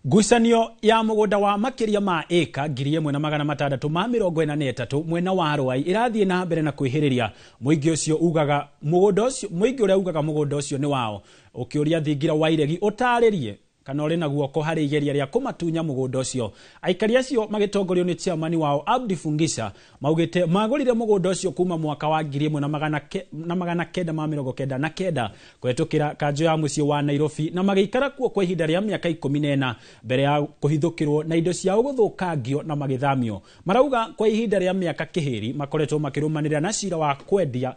Ngucanio ya mũgũnda wa makĩria ma ĩka 1643 mwena wa Rwai ĩrathiĩ na mbere na kwĩhĩrĩria. Mũingĩ ũcio ugaga mũgũnda ũcio, mũingĩ ũrĩa ugaga mũgũnda ũcio nĩ wao ũkĩũria thingira wa iregi ũtarĩrie kana kana ũrĩ na guoko harĩ igeria rĩa kũmatunya mũgũnda ũcio. Aikari acio magĩtongorio nĩ chairman wao Abdi Fungisha maugĩte magũrire mũgũnda ũcio kuma mwaka wa 1999 kũhetũkĩra kanjũ ya mũciĩ wa Nairobi na magĩikara kuo kwa ihinda rĩa mĩaka 14 mbere ya kũhithũkĩrwo na indo ciao gũthũkangio na magĩthamio. Marauga kwa ihinda rĩa mĩaka kĩhĩri makoretwo makĩrũmanĩrĩra na cira wa kwendia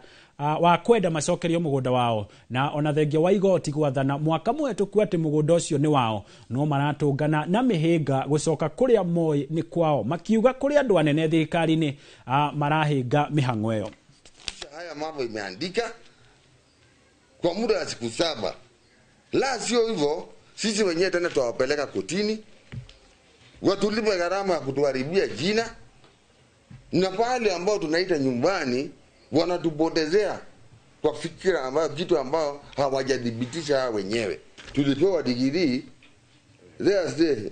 wa kwenda macokerio mũgũnda wao, na ona thengia wa igoti gwathana mwaka mũhetũku atĩ mũgũnda ũcio nĩ wao, no maratũngana na mĩhĩnga gũcoka kũrĩa moĩ nĩ kwao, makiuga kũrĩ andũ anene thirikari-inĩ marahĩnga mĩhang'o ĩyo. Haya mambo imeandika kwa muda wa siku 7, la sio hivyo sisi wenyewe tena tuwapeleka kotini watulipe gharama ya kutuharibia jina, na pale ambao tunaita nyumbani wanatupotezea kwa fikira ambayo kitu ambao hawajadhibitisha wenyewe. Tulipewa degree, there's the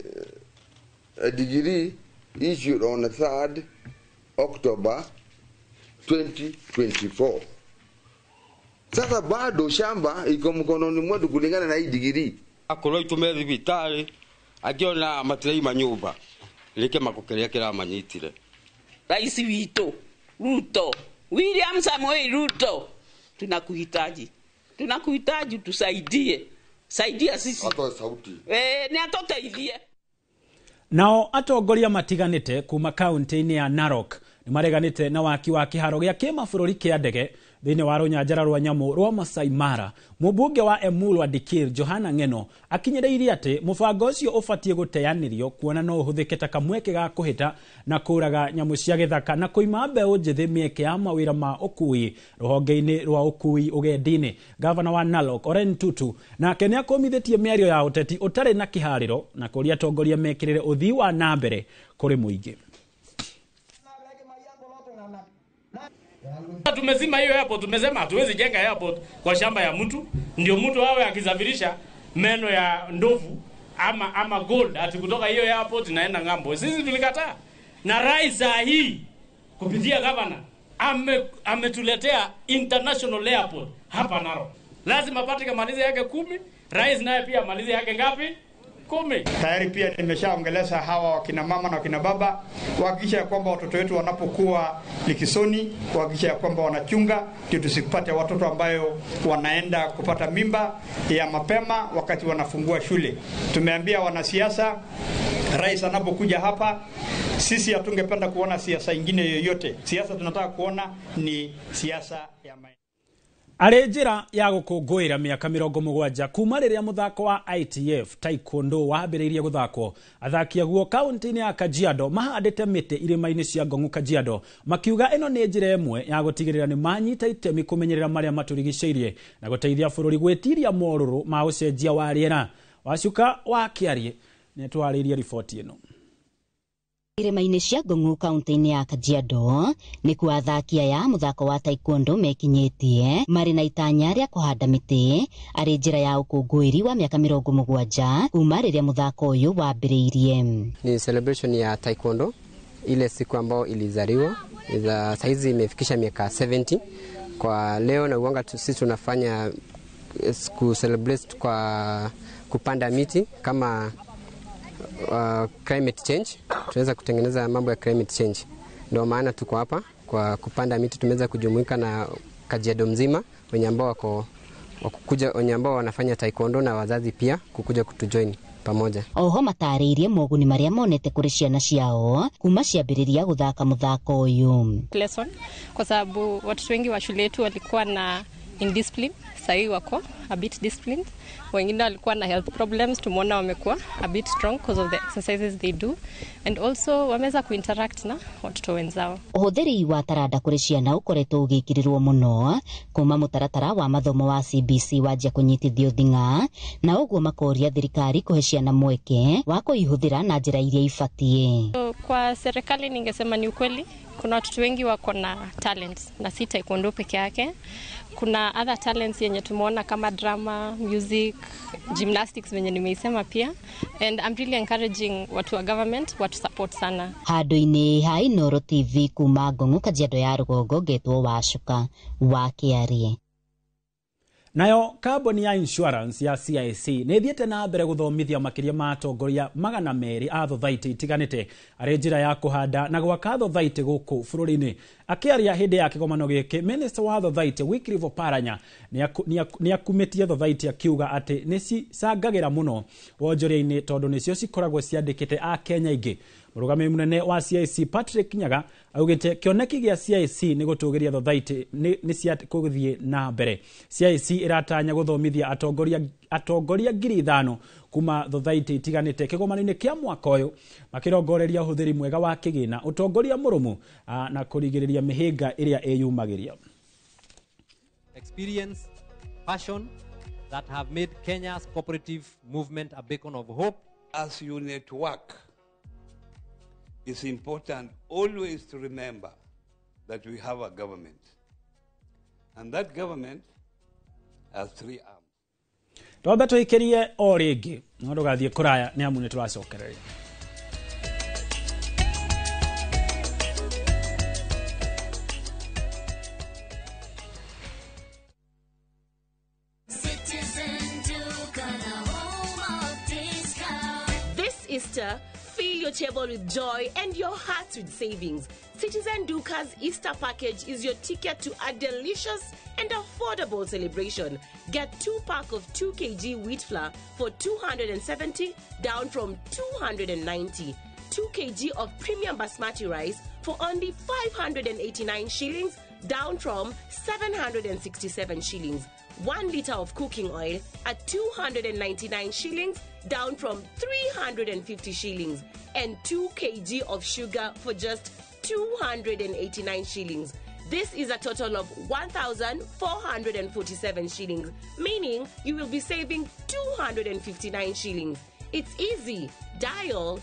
degree issued on the 3rd October 2024. Sasa bado shamba iko mkononi mwetu kulingana na hii degree. Akorwo itume thibitari akiona matiraima nyumba rike makukeria kiramanyitire. Rais witu Ruto, William Samoei Ruto, tunakuhitaji. Tunakuhitaji, tusaidie. Saidia sisi. Atoe sauti. Ni atoteithie. Nao atongoria matiganĩte kuma kaunti-inĩ ya Narok nĩmareganĩte na waki wa kĩharo gĩa kĩmabũrũri kĩa ndege thĩinĩ wa rũnyanjara rwa nyamũ rwa Masai Mara. Mũmbunge wa Emurua Dikirr Johana Ng'eno akinyĩrĩirie atĩ mũbango ũcio ũbatiĩ gũteanĩrio kuona no ũhũthĩke ta kamweke ga kũhĩta na kũraga nyamũ cia gĩthaka na kũima mbeũ njĩthĩ mĩeke ya mawĩra ma ũkui rũhonge-inĩ rwa ũkui ũgendi-inĩ. Gavana wa Narok Oren Tutu nake nĩakũmithĩtie mĩario ya ũteti ũtarĩ na kĩharĩro na kũria atongoria mekĩrĩre ũthii wa na mbere kũrĩ mũingĩ. Tumezima hiyo airport, tumesema hatuwezi jenga airport kwa shamba ya mtu, ndio mtu awe akisafirisha meno ya ndovu ama gold ati kutoka hiyo airport inaenda ng'ambo. Sisi tulikataa. Na rais hii kupitia governor ametuletea international airport hapa Narok. Lazima Patrick amalize yake 10, rais naye pia amalize yake ngapi? 10. Tayari pia nimeshaongeleza hawa wakina mama na wakina baba kuhakikisha ya kwamba watoto wetu wanapokuwa likisoni, kuhakikisha ya kwamba wanachunga ndio tusipate watoto ambayo wanaenda kupata mimba ya mapema wakati wanafungua shule. Tumeambia wanasiasa, rais anapokuja hapa, sisi hatungependa kuona siasa ingine yoyote. Siasa tunataka kuona ni siasa ya maendeleo. Arĩ njĩra ya gũkũngũĩra mĩaka 70 kuma rĩrĩa mũthako wa ITF Taekwondo wambĩrĩirie gũthakwo, athaki aguo kaunti-inĩ ya Kajiado mahandĩte mĩtĩ irĩma-inĩ cia Ngong'u Kajiado, makiuga ĩno nĩ njĩra ĩmwe ya gũtigĩrĩra nĩ manyita itemi kũmenyerera marĩa matũrigicĩirie na gũteithia bũrũri gwĩtiria morũrũ ma ũcenjia wa rĩera. Wacuka wa Kĩarie nĩatwarĩirie riboti ĩno. Irĩma-inĩ cia Ngong'u kaunti-inĩ ya Kajiado nĩkuo athaki aya mũthako wa taekwondo mekinyĩtie marĩ na itanya rĩa kũhanda mĩtĩ arĩ njĩra ya ũkũngũĩri wa mĩaka 70 kuma rĩrĩa mũthako ũyũ wambĩrĩirie. Ni celebration ya taekwondo ile siku ambayo ilizaliwa, saizi imefikisha miaka 70 kwa leo, na uanga sisi tunafanya ku celebrate kwa kupanda miti kama climate change. Tunaweza kutengeneza mambo ya climate change, ndio maana tuko hapa kwa kupanda miti. Tumeweza kujumuika na Kajiado mzima wenye ambao wako wakukuja, wenye ambao wanafanya taekwondo na wazazi pia kukuja kutujoin pamoja. Oho matarĩirie moguni marĩa monete kũrĩ ciana ciao kuma ciambĩrĩria gũthaka mũthako ũyũ. Lesson kwa sababu watoto wengi wa shule yetu walikuwa na indiscipline, sasa wako a bit disciplined. Wengine walikuwa na health problems, tumeona wamekuwa a bit strong because of the exercises they do, and also wameweza kuinteract na watoto wenzao. Ũhũthĩri wa taranda kũrĩ ciana ũkoretwo ũgĩkĩrĩrwo mũno kuma mũtaratara wa mathomo wa CBC wanjia kũnyitithio thing'a, na ũguo makoria thirikari kũhe ciana mweke wa kũihũthĩra na njĩra iria ibatiĩ. So, kwa serikali ningesema ni ukweli kuna watoto wengi wako na talents na si taekwondo peke yake. Kuna other talents yenye tumeona kama drama, music, gymnastics venye nimeisema pia, and I'm really encouraging watu wa government watu support sana. Handũ-inĩ ha Inooro TV kuma Ngong'u Kajiado ya rũgongo ngetwo Wacuka wa Kĩarie. Nayo kambuni ya insurance ya CIC nĩ ĩthiĩte na mbere gũthomithia makĩria ma atongoria 200 a thothaitĩ itiganĩte arĩ njĩra ya kũhanda na gwaka thothaitĩ gũkũ bũrũri-inĩ. Akĩaria hĩndĩ ya kĩgomano gĩkĩ, Minister wa thothaitĩ Wycliffe Oparanya nĩ akumĩtie thothaitĩ akiuga atĩ nĩ cicangagĩra mũno wonjoria-inĩ tondũ nĩcio cikoragwo ciandĩkĩte Akenya aingĩ. Mũrũgamĩrĩri mũnene wa CIC Patrick Nyaga augĩte kĩoneki gĩa CIC nĩ gũtũgĩria thothaitĩ nĩ cia gũthiĩ na mbere. CIC ĩratanya gũthomithia atongoria 5,000 kuma thothaitĩ itiganĩte kĩgomano-inĩ kĩa mwaka ũyũ, makĩrongoreria ũhũthĩri mwega wa kĩgĩna, ũtongoria mũrũmu na kũrigĩrĩria mĩhĩnga ĩrĩa ĩyumagĩria. Experience, passion that have made Kenya's cooperative movement a beacon of hope. As you network, it's important always to remember that we have a government. And that government has three arms. Twambe tũikĩrie o rĩngĩ no ndũgathiĩ kũraya nĩ amu nĩ tũracokereria. This Easter, fill your table with joy and your heart with savings. Citizen Duka's Easter package is your ticket to a delicious and affordable celebration. Get 2 pack of 2 kg wheat flour for 270, down from 290. 2 kg of premium basmati rice for only 589 shillings, down from 767 shillings. 1 liter of cooking oil at 299 shillings, down from 350 shillings, and 2 kg of sugar for just 289 shillings. This is a total of 1,447 shillings, meaning you will be saving 259 shillings. It's easy. Dial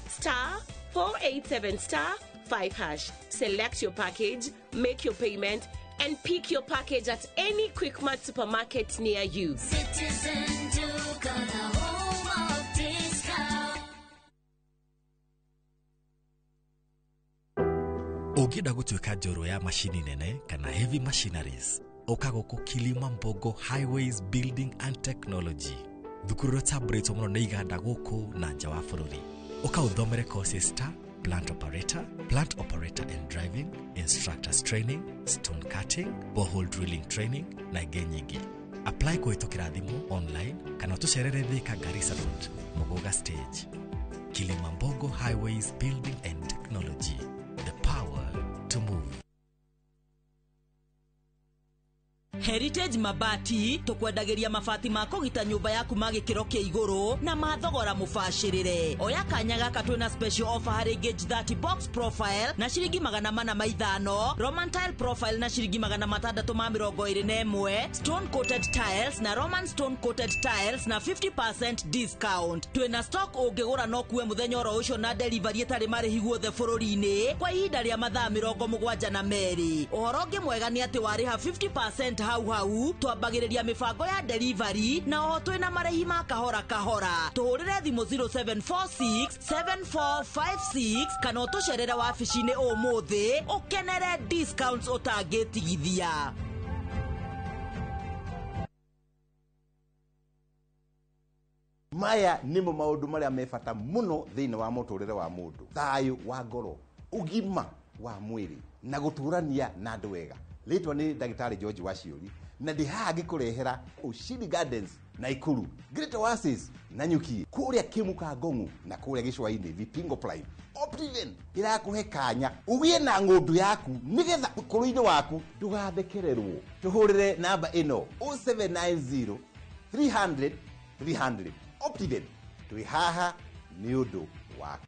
*487*5#. Select your package, make your payment, and pick your package at any Quickmart supermarket near you. Citizen Duka, the home of discount. Ũngĩenda gũtuĩka njorua ya macini nene kana heavy machineries, ũka gũkũ Kilimambogo Highways Building and Technology, thukuru ũrĩa ũtambũrĩtwo mũno nĩ iganda gũkũ na nja wa bũrũri. Ũka ũthomere courses ta plant operator, plant operator and driving, instructors training, stone cutting, borehole drilling training na ingĩ nyingĩ. Apply kũhĩtũkĩra thimũ online kana ũtũcerere Thika Garissa Road, Muguga Stage. Kilimambogo Highways Building and Technology, the power to move. Heritage Mabati tukwendagĩria mabati ma kũgita nyũmba yaku ma gĩkĩro kĩa igũrũ na ma thogora mũbacĩrĩre. Oya kanya gaka twĩna special offer harĩ gauge 30 box profile na ciringi 405, Roman tile profile na ciringi 621, stone coated tiles na Roman stone coated tiles na 50% discount. Twĩna stock ũngĩgũra no kuwe mũthenya oro ũcio na delivery ĩtarĩ marĩhi guothe bũrũri-inĩ kwa ihinda rĩa mathaa 72. Ũhoro ũngĩ mwega nĩ atĩ warĩha 50% hau hau twambagĩrĩria mĩbango ya delivery na oho twĩna marĩhi ma kahora kahora. Tũhũrĩre thimũ 0746 7456 kana ũtũcerere wabici-inĩ ũmũthĩ ũkenere discounts ũtangĩtigithia. Maya nĩmo maũndũ marĩa me bata mũno thĩinĩ wa mũtũrĩre wa mũndũ: thayũ wa ngoro, ũgima wa mwĩrĩ na gũtũrania na andũ wega. Rĩtwa nĩ ndagĩtarĩ George Waciũri na ndĩ haha ngĩkũrehera Ushindi Gardens Naikuru, Great Oasis Nanyuki, kũrĩa Kĩmuka Ngong'u na kũrĩa Gĩcũa-inĩ Vipingo Prime. Optiven ĩrakũhe kanya ũgĩe na ng'ũndũ yaku nĩgetha ũkũrũ-inĩ waku ndũgathekererwo. Tũhũrĩre namba ĩno 0790 300 300. Optiven twĩ haha nĩ ũndũ waku.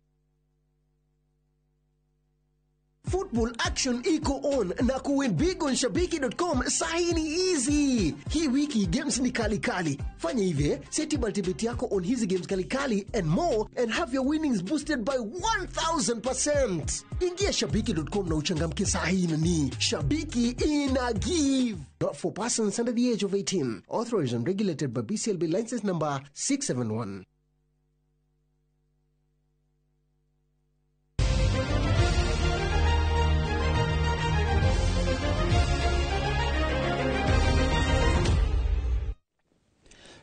Football action iko on na kuwin big on shabiki.com sahi ni easy. Hii wiki games ni kali kali. Fanya hivi, seti multibet yako on hizi games kali kali and more and have your winnings boosted by 1000%. Ingia shabiki.com na uchangamke sahi nani. Shabiki ina give. Not for persons under the age of 18. Authorized and regulated by BCLB license number 671.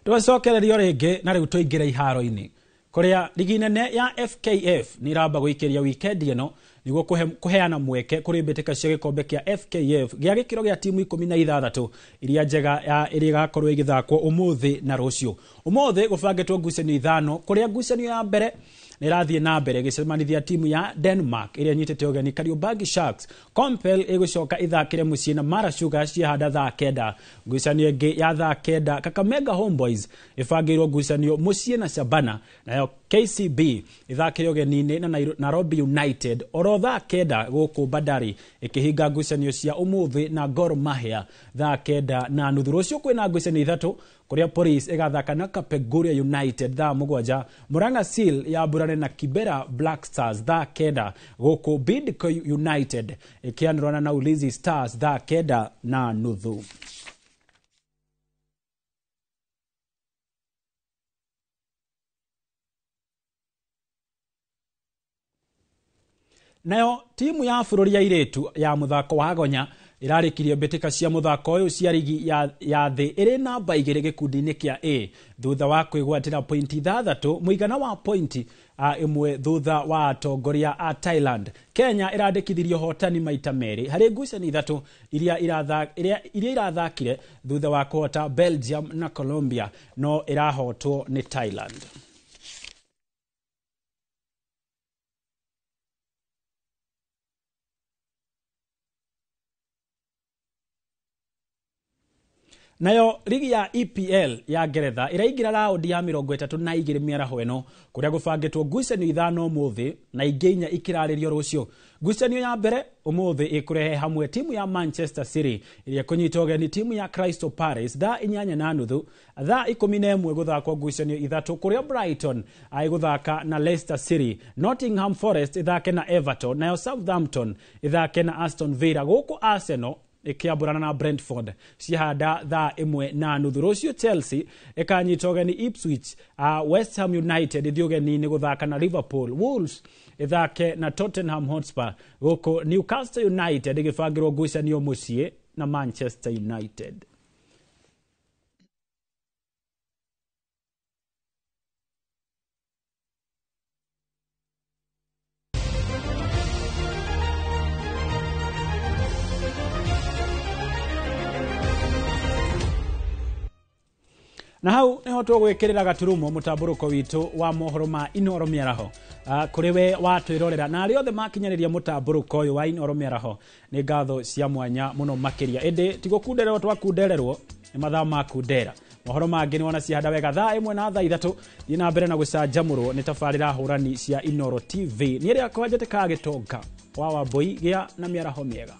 Twacokererio rĩngĩ na rĩu tũingĩre iharo-inĩ kũrĩa ligi nene ya FKF nĩ iramba gũikĩria wikendi ĩno nĩguo kũheana mweke kũrĩ mbĩtĩka cia gĩkombe kĩa FKF gĩa gĩkĩro gĩa timu 16 iria njega ya ĩrĩa ĩgakorwo ĩgĩthakwo ũmũthĩ na rũciũ. Ũmũthĩ gũbangĩtwo ngucanio 5 kũrĩa ngucanio ya mbere nĩ ĩrathiĩ na mbere ĩgĩcemanithia timu ya Denmark ĩrĩa ĩnyitĩte ũgeni Kariobangi Sharks. Compel ĩgũcoka ĩthakĩre mũciĩ na Mara Sugar ciahanda thaa 9. Ngucanio ĩngĩ ya thaa 9 Kakamega Homeboys ĩbangĩirwo ngucanio mũciĩ na Shabana, nayo KCB ĩthakĩre ũgeni-inĩ na Nairobi United oro thaa 9 gũkũ Bandari ĩkĩhinga ngucanio cia ũmũthĩ na Gor Mahia thaa 9:30. Rũciũ kwĩna ngucanio 3 kũrĩa Police ĩgathaka na Kapenguria United thaa 7, Murang'a Seal yambũrane na Kibera Black Stars thaa 9, gũkũ Bidco United ĩkĩanũrana na Ulinzi Stars thaa 9:30. Nayo timu ya bũrũri ya airĩtu ya mũthako wa gonya ĩrarĩkirie mbĩtĩka cia mũthako ũyũ cia rigi ya thĩ ĩrĩ namba 2 gĩkundi-inĩ kĩa A thutha wa kwĩgwatĩra pointi 6 mũigana wa pointi 1 thutha wa atongoria a Thailand. Kenya ĩrandĩkithirie ũhotani maita 2 harĩ ngucanio 3 iria irathakire thutha wa kũhota Belgium na Colombia, no ĩrahotwo nĩ Thailand. Nayo ligi ya EPL ya Ngeretha ĩraingĩra raundi ya 32 mĩaraho ĩno kũrĩa gũbangĩtwo ngucanio 5 ũmũthĩ na ingĩ 4 ikĩrarĩrio rũciũ. Ngucanio ya mbere ũmũthĩ ĩkũrehe hamwe timu ya Manchester City ĩrĩa ĩkũnyita ũgeni timu ya Crystal Palace thaa 8:30, thaa 11 gũthakwo ngucanio 3 kũrĩa Brighton ĩgũthaka na Leicester City, Nottingham Forest ĩthake na Everton, nayo Southampton ĩthake na Aston Villa, gũkũ Arsenal ĩkĩambũrana na Brentford cihanda thaa 1:30. Rũciũ Chelsea ĩkanyita ũgeni Ipswich, West Ham United ĩthiĩ ũgeni-inĩ gũthaka na Liverpool, Wolves ĩthake na Tottenham Hotspur, gũkũ Newcastle United ĩgĩbangĩrwo ngucanio mũciĩ na Manchester United. Na hau niho tũgwĩkĩrĩra gaturumo mũtambũrũko witũ wa mohoro ma Inooro mĩaraho. Kũrĩ we watwĩrorera na arĩa othe makinyanĩria mũtambũrũko ũyũ wa Inooro mĩaraho nĩ ngatho cia mwanya mũno makĩria. Ĩndĩ ti gũkundererwo twakundererwo, nĩ mathaa ma kundera. Mohoro mangĩ nĩ wona cihanda wega thaa 1 na thaa 3. Thiĩ na mbere na gũcanjamũrwo nĩ tabarĩra hũrani cia Inooro TV. Niĩ rĩakwa njĩtĩkaga Gĩtonga wa Wambũi, gĩa na mĩaraho mĩega.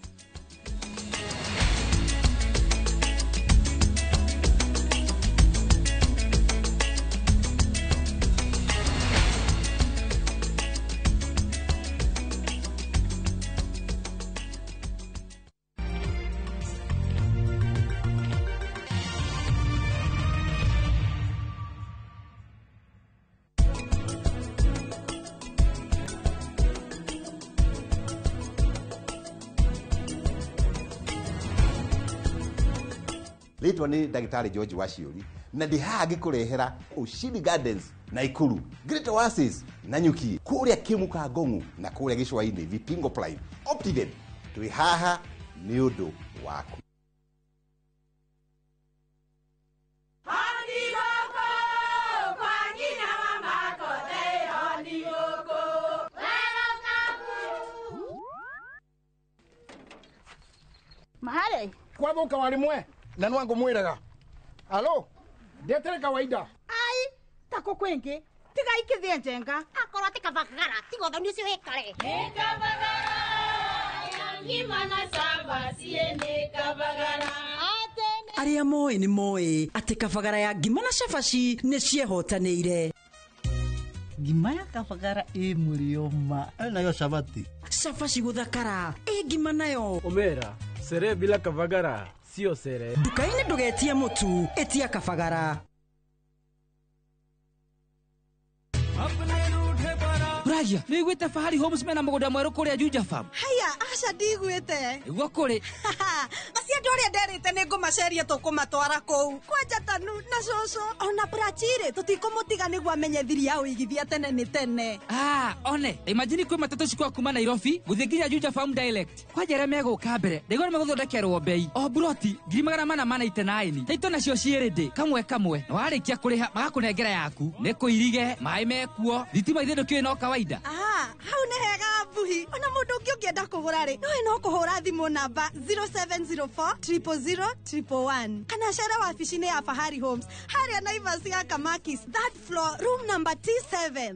Rĩtwa nĩ ndagĩtarĩ George Waciũri na ndĩ haha ngĩkũrehera Ushindi Gardens Naikuru, Great Oasis Nanyuki, kũrĩa Kĩmuka Ngong'u na kũrĩa Gĩcũa-inĩ Vipingo Prime Optiven. Twĩ haha nĩ ũndũ waku. Mahare kwathuka wari mwe na nwangu mwiraga alo ndetere kawaida ai tako kwingi tiga ikithie njenga akorwo ti kabagara tiga ũthoni ũcio wĩkare nĩ kabagara ya ngima na cabaci nĩ kabagara. Arĩa moĩ nĩ moĩ atĩ kabagara ya ngima na cabaci nĩ ciehotanĩire. Ngima ya kabagara ĩ mũrĩo ma nayo cabaci cabaci gũthakara ĩ ngima nayo omera sere bila kabagara sio sere. Nduka-inĩ ndũgetie mũtu, ĩtia kabagara. Ragia, nĩiguĩte Fahari Homes mena mũgũnda mwerũ kũrĩa Juja Farm. Haya, Aca ndiguĩte. Nĩguo kũrĩ. Maci andũ arĩa nderĩte nĩ ngũmaceria tũkũmatwara kũu. Kwanja Tanu na cũcũ ona Prachirĩ tũtikũmũtiga nĩguo amenye thiri ya ũigithia tene nĩ tene. Ah, one, imagine kwĩ matatũ cikwa kuma Nairobi gũthiĩ nginya Juja Farm Direct. Kwanja arĩa megũka mbere, ndaigua nĩ megũthondekerwo bei. O buroti 499. Taito nacio ciĩ ready kamwe kamwe. Na warĩkia kũrĩha magakũnengera yaku. Nĩ kũirige, maĩ mekuo, thitima ithe ndũkĩũĩ no kawaida. Ah, hau nĩ hega Mbuhi. Ona mũndũ ũngĩ ũngĩenda kũgũra rĩ, nowe no kũhũra thimũ namba 0704 000 111 kana cere wabici-inĩ ya Fahari Homes harĩa Naivas ya Kamakis, third floor, room number T7.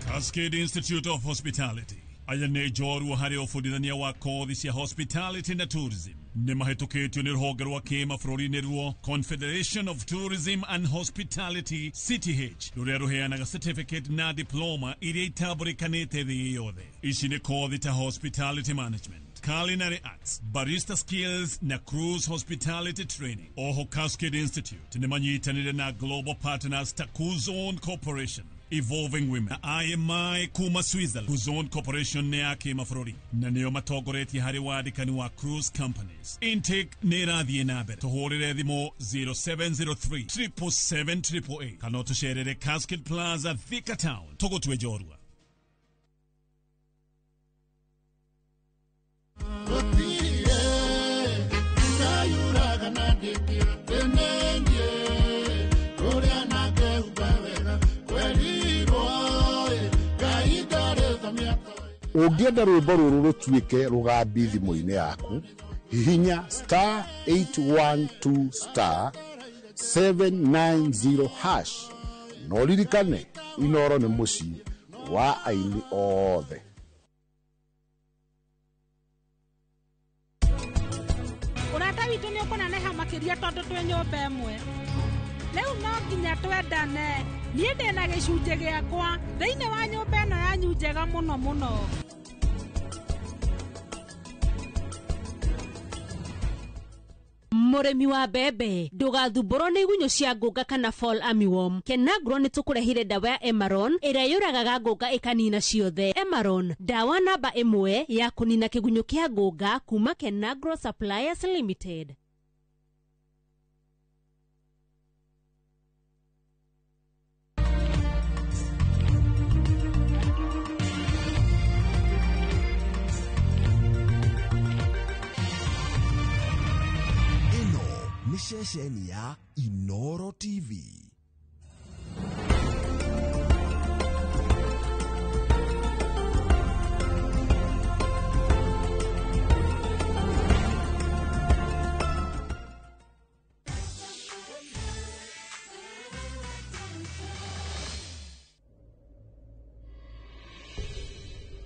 Cascade Institute of Hospitality aya nĩ njorua harĩ ũbundithania wa kothi cia hospitality na tourism nĩ mahĩtũkĩtio nĩ rũhonge rwa kĩmabũrũri ruo Confederation of Tourism and Hospitality CTH rũrĩa rũheanaga certificate na diploma iria itambũrĩkanĩte thĩ yothe. Ici nĩ kothi ta hospitality management, culinary arts, barista skills na cruise hospitality training. Oho Cascade Institute nĩ manyitanĩire na global partners ta Kuzon Corporation, Evolving Women na IMI kuma Switzerland. Kuzon Corporation nĩ ya kĩmabũrũri na nĩo matongoretie harĩ wandĩkani wa cruise companies. Intake nĩ ĩrathiĩ na mbere. Tũhũrĩre thimũ 0703 777 888 kana ũtũcerere Cascade Plaza, Thika Town. Tũgũtue njorua. Ũngĩenda rwĩmbo rũrũ rũtuĩke rũgambi thimũ-inĩ yaku, hihinya star 812 star 790 hash na ũririkane Inoro nĩ mũciĩ wa aini othe. Ũrata witũ nĩ ũkũneneha makĩria tondũ twĩ nyũmba ĩmwe. Rĩu no nginya twendane. Niĩ ndĩna gĩcunjĩ gĩakwa thĩinĩ wa nyũmba ĩno yanyu njega mũno mũno. Mũrĩmi wa mbembe ndũgathumbũrwo nĩ igunyũ cia ngũnga kana fall armyworm. Kenagro nĩ tũkũrehire ndawa ya Emaron ĩrĩa yũragaga ngũnga ĩkanina ciothe. Emaron, ndawa namba ĩmwe ya kũnina kĩgunyũ kĩa ngũnga kuma Kenagro Suppliers Limited. Nĩ ceceni ya Inoro TV.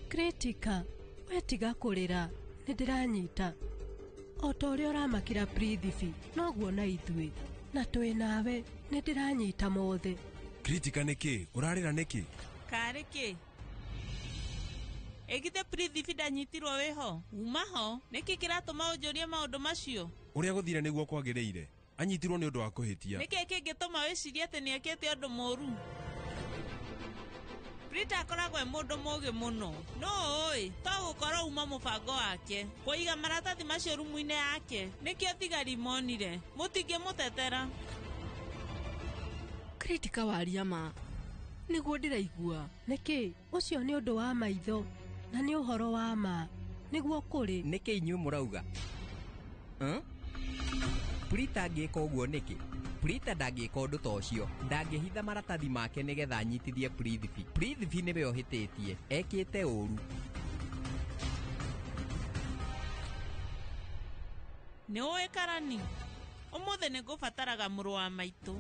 Kritika, we tiga kũrĩra, nĩ ndĩranyita. O ta ũrĩa ũramakĩra Prithibi, noguo na ithuĩ. Na twĩ nawe, nĩ ndĩranyita mothe. Kritika nĩkĩ? Ũrarĩra nĩkĩ? Karĩ kĩ? Ĩgithe Prithibi ndanyitirwo wĩho? Uma ho? Nĩkĩ kĩratũma ũnjũrie maũndũ macio? Ũrĩa gũthire nĩguo kwagĩrĩire. Anyitirwo nĩ ũndũ wa kũhĩtia. Nĩkĩ kĩngĩtũma wĩcirie atĩ nĩekĩte ũndũ mũũru? Prita akoragwo e mũndũ mũũgĩ mũno. No ũĩ, to gũkorwo uma mũbango wake. Kũiga maratathi macio rumu-inĩ yake, nĩkĩo thigari monire. Mũtingĩmũtetera. Kritika waria ma. Nĩguo ndĩraigua. Nĩkĩ? Ũcio nĩ ũndũ wa maitho na nĩ ũhoro wa ma. Nĩguo kũrĩ. Nĩkĩ inyuĩ mũrauga? Prita angĩka ũguo nĩkĩ? Prita ndangĩka ũndũ ta ũcio. Ndangĩhitha maratathi make nĩgetha anyitithie Prithibi. Prithibi nĩwe ũhĩtĩtie. Ekĩte ũru. Nĩ ũĩ Karani? Ũmũthĩ nĩ ngũbataraga mũrũ wa maitũ.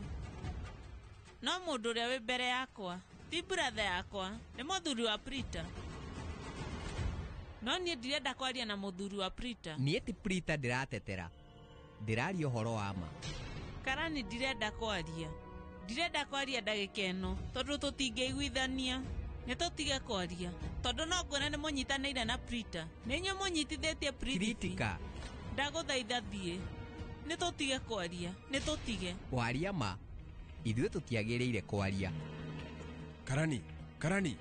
No mũndũ ũrĩa wĩ mbere yakwa, ti brother yakwa, nĩ mũthuri wa Prita. No niĩ ndirenda kwaria na mũthuri wa Prita. Niĩ ti Prita ndĩratetera. Ndĩraria ũhoro wa ma. Karani ndirenda kwaria. Ndirenda kwaria ndagĩka ĩno tondũ tũtingĩiguithania. Nĩ tũtige kwaria tondũ no nguone nĩ mũnyitanĩire na Prita. Nĩ inyuĩ mũnyitithĩtie Prithibi. Kritika. Ndagũthaitha thiĩ. Nĩ tũtige kwaria. Nĩ tũtige. Waria ma. Ithuĩ tũtiagĩrĩire kwaria. Karani, Karani.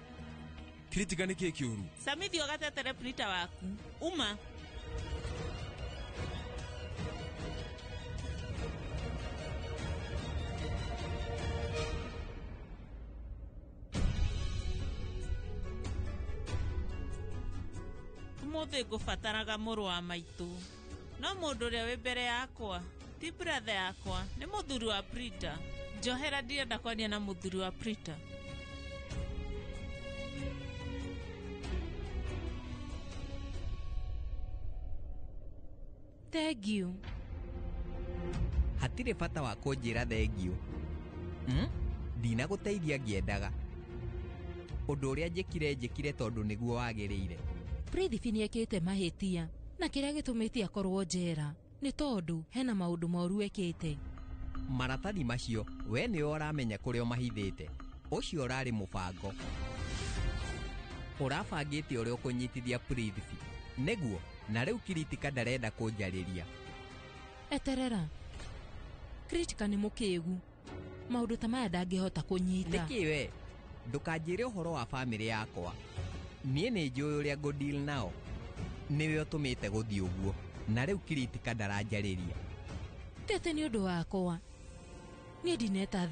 Kritika nĩ kĩĩ kĩũru? Samithi ũgatetere Prita waku. Uma. Ũmũthĩ ngũbataraga mũrũ wa maitũ. No mũndũ ũrĩa wĩ mbere yakwa ti brother yakwa, nĩ mũthuri wa Prita. Njohera, ndirenda kwaria na mũthuri wa Prita. Thank you. Hatirĩ bata wa kũnjĩra thengiũ. Ndinagũteithia ngĩendaga. Ũndũ ũrĩa njĩkire njĩkire tondũ nĩguo wagĩrĩire. Prithvi nĩ ekĩte mahĩtia na kĩrĩa gĩtũmĩte akorwo njera nĩ tondũ hena maũndũ moru ekĩte. Maratathi macio we nĩwe ũramenya kũrĩa ũmahithĩte. Ũcio ũrarĩ mũbango. Ũrabangĩte ũrĩa ũkũnyitithia Prithvi. Nĩguo, na rĩu Kritika ndarenda kũnjarĩria. Eterera. Kritika nĩ mũkĩgu. Maũndũ ta maya ndangĩhota kũnyita. Nĩkĩ we? Ndũkanjĩre ũhoro wa bamĩrĩ yakwa. Niĩ nĩ njũĩ ũrĩa ngũdeal nao. Nĩwe ũtũmĩte gũthiĩ ũguo. Na rĩu Kritika ndaranjarĩria. Ti atĩ nĩ ũndũ wakwa. Niĩ ndineta